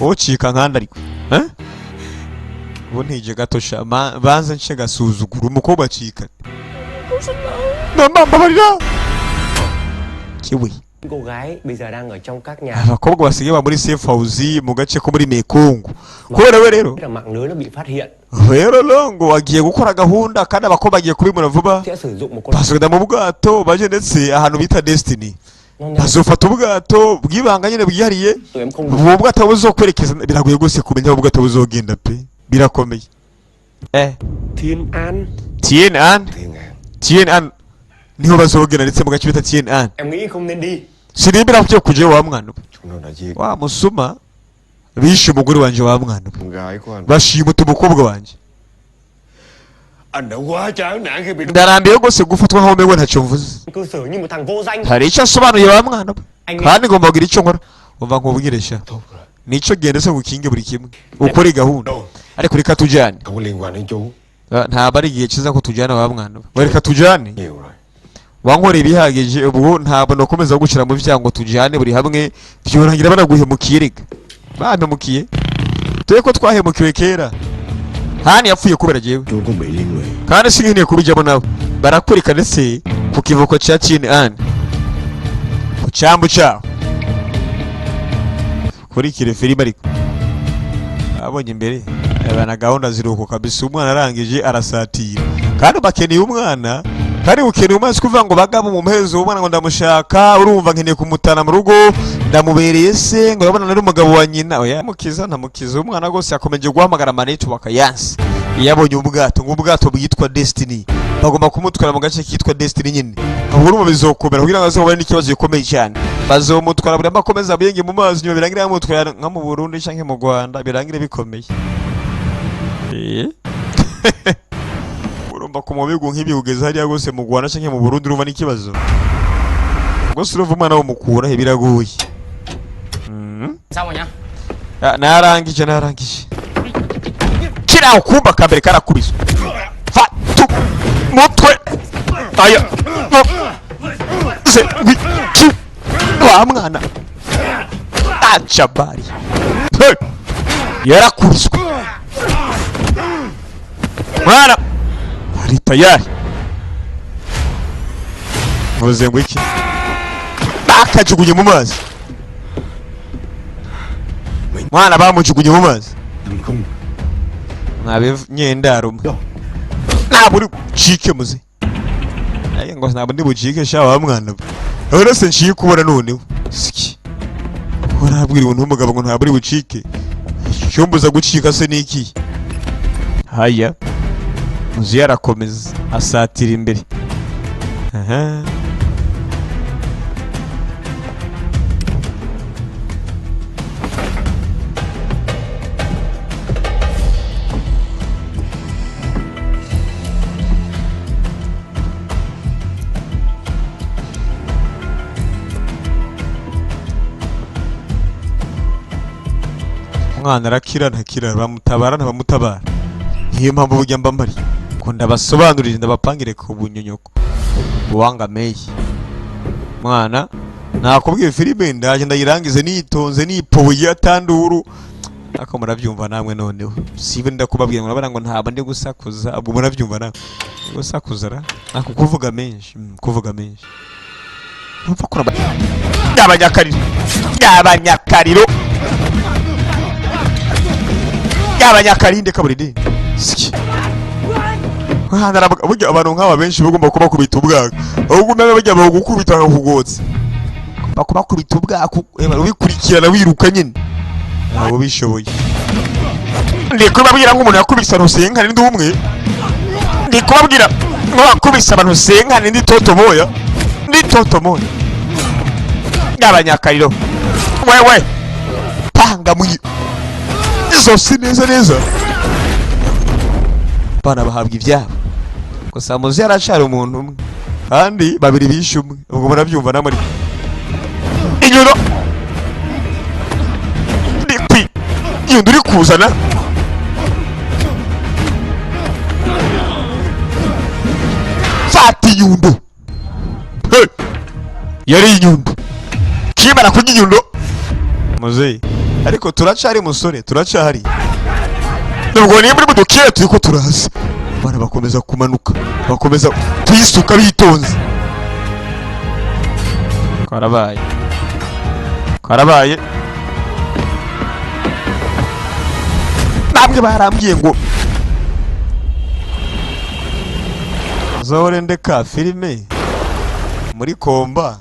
ucika nkanda. Ariko eh ubu ntije gato sha, banza nce gasuzugura umukobwa acika. Mama, mbabarira kiwe. Cô gái bây giờ đang ở trong các nhà Abakobwa basigaye ba muri safe house mu gace ko muri Mekong kubera we rero là mạng lưới nó bị phát hiện rero longo agiye gukora gahunda kandi abakobwa bagiye kubimura vuba. sẽ sử dụng một con Basubira mu bwato baje ndetse ahantu bita Destiny, bazofata ubwato bw'ibanga nyine bwihariye. Tụi em không Ubu bwato buzokwerekeza biragoye rwose kumenya aho ubwato buzogenda pe, birakomeye eh. Thiên An. Tien An, Tien An niho bazogenda ndetse mu gace bita Tien An. Em nghĩ không nên đi. Sinimbira kugiye kujayo wa mwana we. Chúng nó đã giết Wa musuma bishe umugore wanje wa mwana we. con gái của anh. Bashimuta umukobwa wanje. Anh đã quá chán nản khi bị Ndarambiwe rwose gufatwa nkaho umengo ntacyo mvuze. Cư xử như một thằng vô danh. Hari icyo asobanuye wa mwana we, kandi ngomba kugira icyo nkora. Umva nkubwire sha, nicyo gihe ndetse ngukinge buri kimwe ukore gahunda, ariko reka tujyane. Không có liên quan đến chú. Ah, ntabwo ari igihe cyiza ko tujyana wa mwana we, reka tujyane. Nhiều rồi. Wankoreye ibihagije, ubwo ntabwo nakomeza gushyira mu byago ngo tujyane buri hamwe, byorangira banaguhemukiye. Reka bampemukiye dore ko twahemukiwe kera. Hani yapfuye kubera jyewe. Chú cũng bị liên lụy. Kandi sinkeneye kubijyamo nawe. Barakwereka ndetse ku kivuko cya Chini An, ku cyambu cyaho. Kurikire filime, ariko abonye imbere abana gahunda ziruhuko kabisa. Umwana arangije arasatira kandi bakeneye umwana, kandi ukeneye umwana si kuvuga ngo bagabo mu muhezo umwana ngo ndamushaka, urumva nkeneye kumutana mu rugo, ndamubereye se ngo urabona nari umugabo wa nyina. Oya, mukiza ntamukiza umwana rwose. Yakomeje guhamagara maneti wakayanse. Iyo abonye ubwato ngo ubwato bwitwa Destiny, bagomba kumutwara mu gace kitwa Destiny nyine. Ubwo urumva bizokomera kugira ngo azahubane n'ikibazo gikomeye cyane. Bazomutwara buri akomeza biyenge mu mazi nyuma birangire bamutwara nka mu Burundi canke mu Rwanda birangire bikomeye. Urumva ko mu bihugu nk'ibi kugeza hariya gose mu Rwanda canke mu Burundi urumva n'ikibazo. Ubwo se urumva umwana womukura he biragoye. Xong rồi nha. Narangije narangije. Kiriya kumba kambere karakubiswe. Fatu mutwe. Aya. Se wiki. Wa mwana. Acabari. Yarakubiswe. Mwana. Ari tayari. Mvuze ngo iki? Bakajugunye mu mazi. Mwana bamujugunye mu mazi. Mwabe nyendarumwe. Ntabwo uri bucike muze. Aye ngo ntabwo ndi bucike sha wa mwana. Uretse nciye kubona noneho. Siki. Urabwira umuntu w'umugabo ngo ntabwo uri bucike. Icyombuza gucika se niki? Haya. Muzi yarakomeza asatira imbere. Aha. Umwana arakira ntakira bamutabara ntabamutabara. Niyo mpamvu burya mba mpari ngo ndabasobanurire ndabapangire ku bunyonyoko buwangameye. Mwana nakubwiye filime ndaje ndayirangize nitonze nipoye atanduru ariko murabyumva namwe noneho sibe ndakubabwira murabona ngo ntabwo ndi gusakuza ubwo murabyumva namwe gusakuza ra nako kuvuga menshi kuvuga menshi numva ko abanyakariro abanyakariro abanyakarinde kaburide siki burya abantu nk'aba benshi bagomba kubakubita ubwaka ahubwo umenya bajya bagukubita bakakugotsa bakubakubita ubwaka ubikurikirana wiruka nyine ntabwo bishoboye. Ndi kubabwira nk'umuntu yakubise abantu senkani ndi umwe, ndi kubabwira nk'uwakubise abantu senkani ndi toto moya, ndi toto moya n'abanyakariro wewe panga mu izosi neza neza. Bana bahabwa ibyabo gusa muzi yaracari umuntu umwe kandi babiri bishe umwe ubwo murabyumva namwe inyundo ndikwi inyundo uri kuzana fata inyundo. Hey! Yari inyundo kimara kurya inyundo muzeyi ariko turacari musore turacari nubwo niba muri mudukire turiko turaza. Bana bakomeza kumanuka bakomeza kwisuka bitonze. Karabaye karabaye bamwe barambwiye ngo zahore ndeka filime muri komba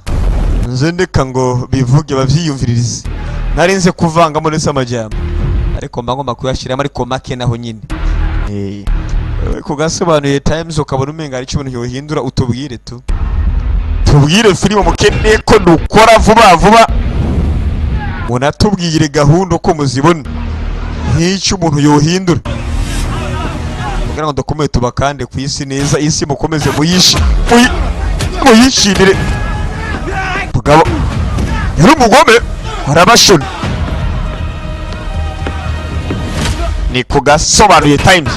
nze ndeka ngo bivuge bavyiyumviririze narinze kuvangamo ndetse amajyamba ariko mba ngomba kuyashyiramo ariko make naho nyine. Kugasobanuye Times ukabona umenga ari ikintu yohindura utubwire tu tubwire filime mukeneye ko dukora vuba vuba munatubwire gahunda uko muzibona nk'icyo umuntu yohindura kugira ngo dukomeze tubakande ku isi neza isi mukomeze muyishimire. Mugabo yari umugome arabashona. Ni kugasobanuye Times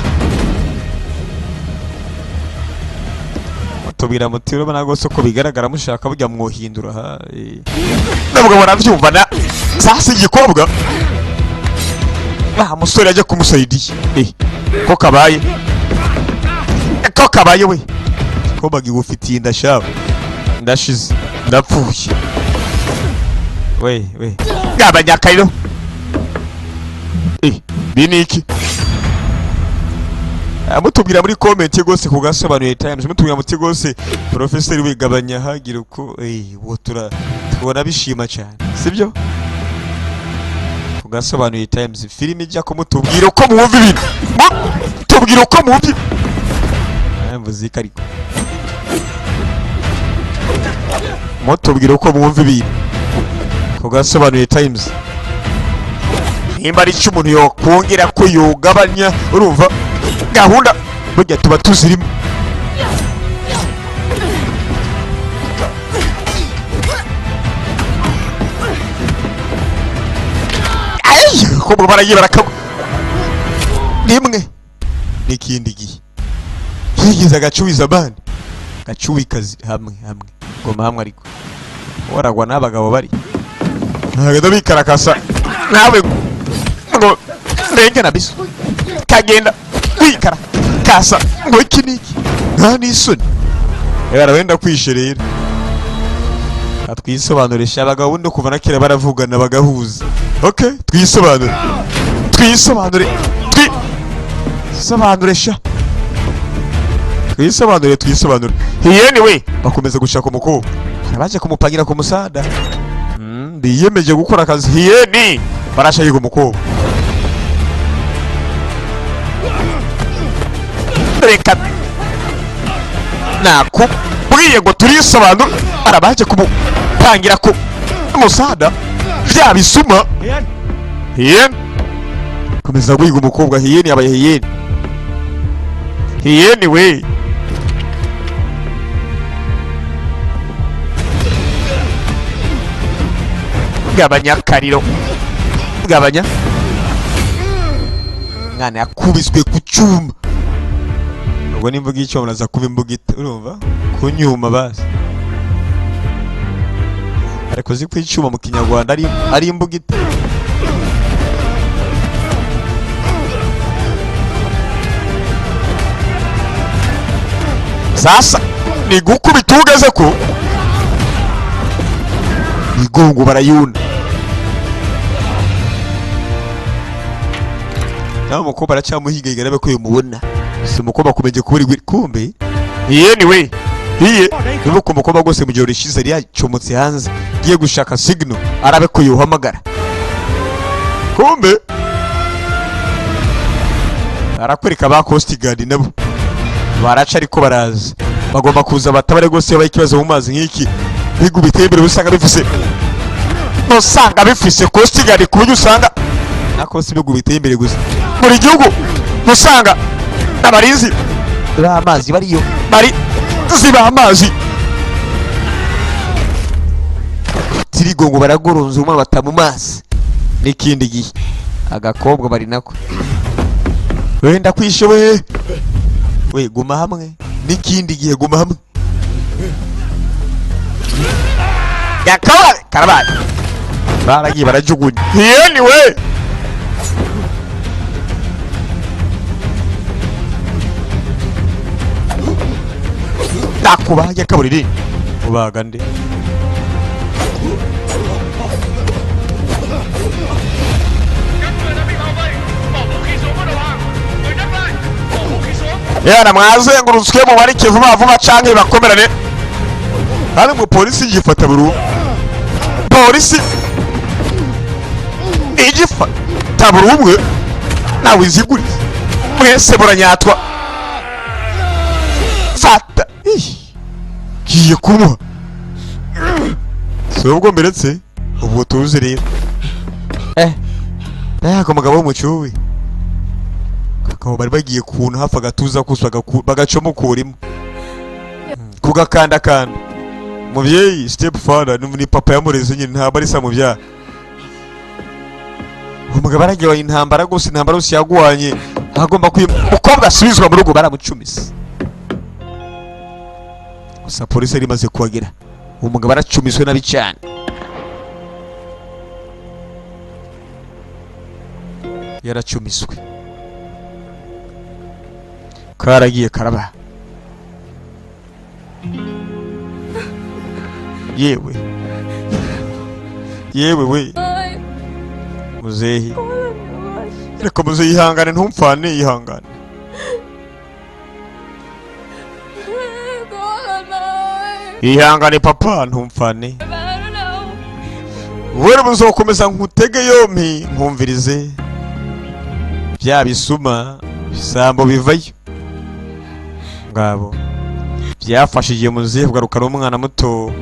tubwira muti urabona rwose ko bigaragara mushaka burya mwohindura ha. Nubwo murabyumva na sasa igikobwa ah musore ajya kumusaidiye ko kabaye ko kabaye we ko bagigufitiye indashaba ndashize ndapfuye we we abanyakariro biniki mutubwira muri comment gose kugasobanuye Times mutubwira muti gose professor wigabanya hagira uko wotura tubona bishima cyane sibyo kugasobanuye Times filime ijya ko mutubwira uko mwumva ibintu mutubwira uko mwumva mvuze ariko mutubwira uko mwumva ibintu. Kugasobanuye Times. Nimba ari icyo umuntu yokongera ko yogabanya, urumva gahunda burya tuba tuzirimo. Ay, ko baragiye barakagwa rimwe n'ikindi gihe higize agacuwiza abandi gacuwi kazi hamwe hamwe ngoma hamwe, ariko waragwa n'abagabo bari ntabwo bikarakasa nawe ngo rengana biso kagenda wikarakasa ngo iki niki nta n'isoni rero wenda kwisherera. Twisobanurisha abagabo bundi kuva na kera baravugana bagahuza. Okay, twisobanure twisobanure twisobanure sha twisobanure twisobanure. Hiyeni we bakomeza gushaka umukobwa, baje kumupangira ku musada. Biyemeje gukora akazi. Hiyeni barashaka umukobwa. Reka nakubwiye ngo turisobanure, arabaje kumupangira ku musada bya bisuma. Hiyeni komeza guhiga umukobwa. Hiyeni yabaye hiyeni. Hiyeni we gabanya akariro, gabanya. Mwana yakubiswe ku cyuma. Ubwo nimvuga icyo muraza kuba imbugita, urumva kunyuma basi. Ariko zi kwicuma mu Kinyarwanda ari imbugita. Sasa ni gukubita ugeze ko igongo barayuna. Nawe umukobwa aracyamuhiga arabe ko yumubona. Si umukobwa kumenye kuburi kumbe. Hiyeni we hiye nibuko umukobwa gose mu gihe rishize yari yacomotse hanze giye gushaka signal arabe ko yuhamagara. Kumbe arakwereka ba Coast Guard nabo baraca ariko baraza bagomba kuza batabare gose baye ikibazo mu mazi nk'iki bigu bitembere usanga bifise no sanga bifise Coast Guard ku buryo usanga nako si bigu bitembere gusa muri gihugu usanga abarinzi b'amazi bariyo bari ziba amazi tirigongo baragoronza umwe bata mu mazi n'ikindi gihe agakobwa bari nako wenda kwishoboye we guma hamwe n'ikindi gihe guma hamwe yakaba karabaye baragiye barajugunya. Hiyeni we nakubajya kaburiri ubaga nde yana mwazengurutswe mu barike vuba vuba canke bakomerane. Hano ngo polisi yifata buru polisi igifata buru umwe nawe iziguri mwese buranyatwa fata kiye kumuha si ubwo mberetse ubwo tuzi rero. Nako mugabo w'umucuwi kakaba bari bagiye kuntu hafa gatuza kusa bagacomokurimo kugakanda kanda. Muvyeyi step father ni papa yamureze nyine ntabwo ari samubyara. Umugabo aragiye intambara gose intambara yose yagwanye agomba umukobwa asubizwa mu rugo baramucumise. Gusa polisi yari imaze kuhagera umugabo aracumiswe nabi cyane. Yaracumiswe karagiye karaba. Yewe yewe we muzehi reka muzehi ihangane ntumfane ihangane. Ihangane papa ntumfane. Wewe muzokomeza nkutege yompi nkumvirize bya bisuma bisambo bivayo ngabo byafashije muzehe kugarukana umwana muto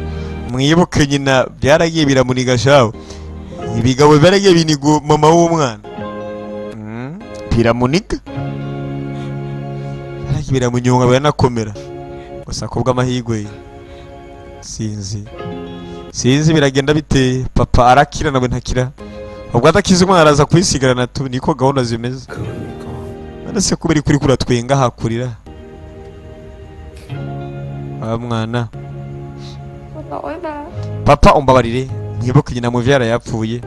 Mwibuke nyina byaragiye biramuniga shawo, ibigabo byaragiye biniga mama w'umwana. Biramuniga, byaragiye biramunyonga, biranakomera gusa kubw'amahirwe sinzi sinzi biragenda bite. Papa arakira nawe ntakira, ubwo adakize umwana araza kwisigarana tu, niko gahunda zimeze. None se kubera kuri kuratwenga hakurira wa mwana? Con lỗi ba. Papa, umbabarire. Mwibuke nyina muvyara yapfuye.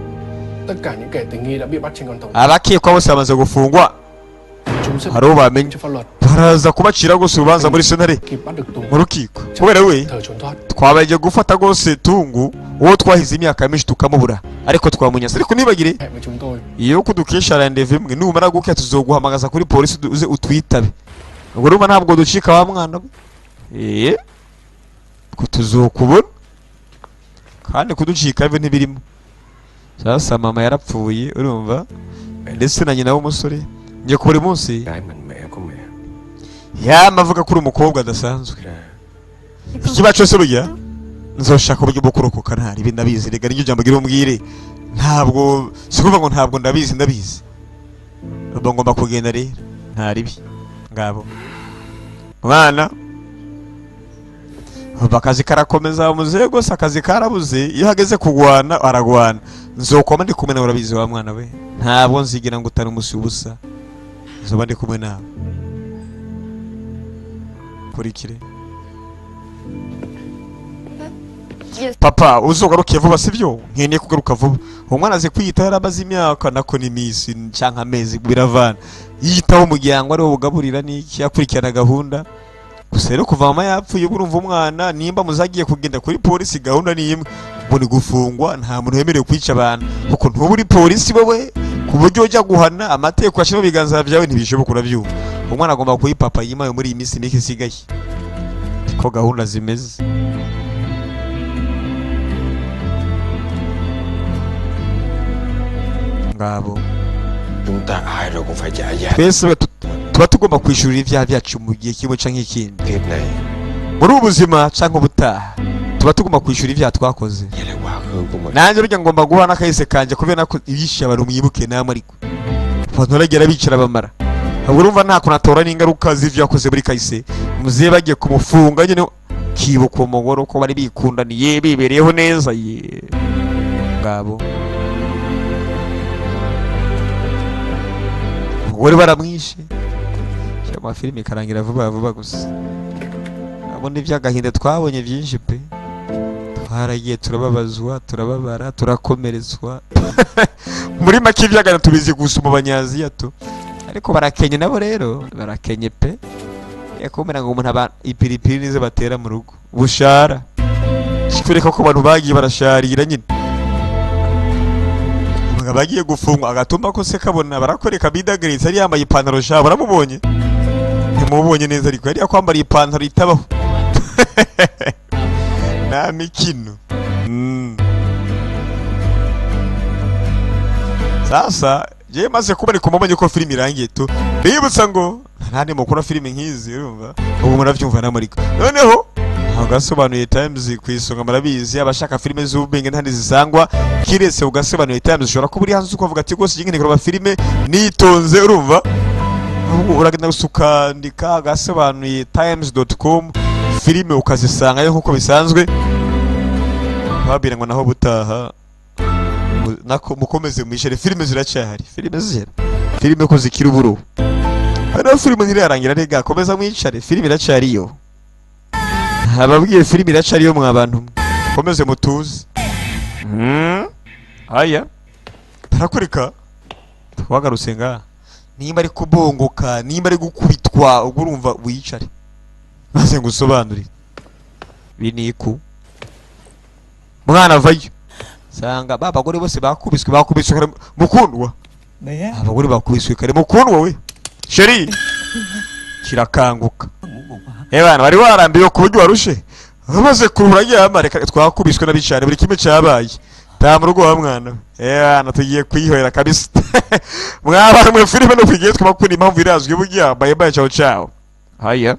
Tất cả những kẻ tình nghi đã bị bắt trên con tàu. Abakekwa bose bamaze gufungwa. Chúng sẽ Hari uwo bamenye. cho pháp luật Baraza kubacira rwose urubanza muri sentare, kịp bắt được Tùng mu rukiko, kubera we thời trốn thoát. twabaye gufata rwose Tungu uwo twahize imyaka myinshi tukamubura, ariko twamunyase. Ariko nibagire Hẹn với chúng tôi. iyo kudukesha rendez-vous imwe, numara gukira tuzoguhamagaza kuri polisi uze utwitabe. Ubwo urumva ntabwo ducika wa mwana we, ko tuzokubona kandi kuducika byo ntibirimo. Sasa mama yarapfuye, urumva, ndetse na nyina w'umusore. Njye ku buri munsi Gái mạnh mẽ của mẹ. Yama avuga ko uri umukobwa adasanzwe. Ikiba cyose burya nzoshaka uburyo bwo kurokoka, ntari ibi ndabizi. Reka niryo jambo gira umbwire, ntabwo si ukuvuga ngo ntabwo ndabizi, ndabizi. Ubwo ngomba kugenda rero, ntari bi ngabo mwana. Ubu akazi karakomeza, umuzehe rwose akazi karabuze, iyo hageze kugwana aragwana. Nzokoma ndi kumwe nawe, urabizi wa mwana we, ntabwo nzigira ngo utari umusi ubusa, nzoba ndi kumwe nawe. Kurikire. Papa, uzogaruke vuba sibyo? Nkeneye kugaruka vuba. Umwana azi kwiyitaho, yaramaze imyaka nako n'iminsi canke amezi biravana yitaho umuryango, ariwo bugaburira n'iki, akurikirana gahunda. Gusa rero kuva mama yapfuye, ubu urumva umwana nimba muzagiye kugenda kuri polisi, gahunda ni imwe, ngo ni gufungwa. Nta muntu wemerewe kwica abantu kuko ntuba uri polisi wowe ku buryo ujya guhana amategeko ashyira mu biganza byawe, ntibishoboka, urabyumva. Umwana agomba kuba papa yimaye muri iyi minsi mike isigaye, niko gahunda zimeze. Ngabo. Chúng ta ai rồi cũng phải trả giá. Twese tuba tugomba kwishyurira ibyaha byacu mu gihe kimwe canke ikindi. Kiếp này Muri ubu buzima canke ubutaha tuba tugomba kwishyura ibyaha twakoze. vậy là quá khứ của mình. Nanjye burya ngomba guha n'akahise kanje kubera ko ibishe abantu, mwibuke namwe, ariko abantu baragera bicara bamara. Ubwo urumva nta kuntu atora n'ingaruka z'ivyo yakoze muri kahise. Muzehe bagiye kumufunga nyine, kibuka uwo mugore uko bari bikundaniye, bibereyeho neza ye. Ngabo umugore baramwishe. Cyangwa filime ikarangira vuba vuba gusa. Abona iby'agahinda twabonye byinshi pe, twaragiye turababazwa, turababara, turakomeretswa. Muri make iby'agahinda tubizi gusa mu Banyaziya tu, ariko barakenye nabo rero, barakenye pe. Yakumira ngo umuntu aba ipiripiri nizo batera mu rugo bushara, kikwereka ko abantu bagiye barasharira nyine. Umugabo agiye gufungwa, agatumba ko se kabona barakwereka bidagaritse, yari yambaye ipantaro sha, baramubonye, ntimubonye neza, ariko yari yakwambariye ipantaro itabaho, nta mikino. Sasa jewe maze kubona kumubonye ko filime irangiye tu, bibutsa ngo ntandi mukora filime nk'izi, urumva ubu muravyumva namuriko. Noneho Agasobanuye Times ku isonga, murabizi, abashaka filime z'ubwenge ntandi zisangwa kiretse Ugasobanuye Times. Ushobora kuba uri hanze ukavuga ati rwose nkeneye kureba filime nitonze, urumva ahubwo uragenda gusa ukandika agasobanuye times.com, filime ukazisangayo nk'uko bisanzwe. Babwira ngo naho butaha nako mukomeze mwishere, filime ziracyahari, filime zihera, filime ko zikiri uburo hano, filime ntirarangira rega, komeza mwicare, filime iracyariyo. Ababwiye filime iracyariyo mwa bantu mwe, komeze mutuze. Aya barakurika twagarutse ngaha, nimba ari kubongoka, nimba ari gukubitwa, ubwo urumva wicare maze ngusobanurire biniku. Mwana avayo sanga ba bagore bose bakubiswe, bakubiswe kare mukundwa, abagore bakubiswe kare mukundwa we chérie. Kirakanguka ebana wari warambiwe ku buryo warushe umaze kuruhura ryama, reka twakubiswe n'abicane, buri kimwe cyabaye, ta mu rugo wa mwana we. Ebana tugiye kwihorera kabisa mwabana mwe, filime no kwigiye twakunda, impamvu irazwi burya. Bye bye, ciao ciao. Haya.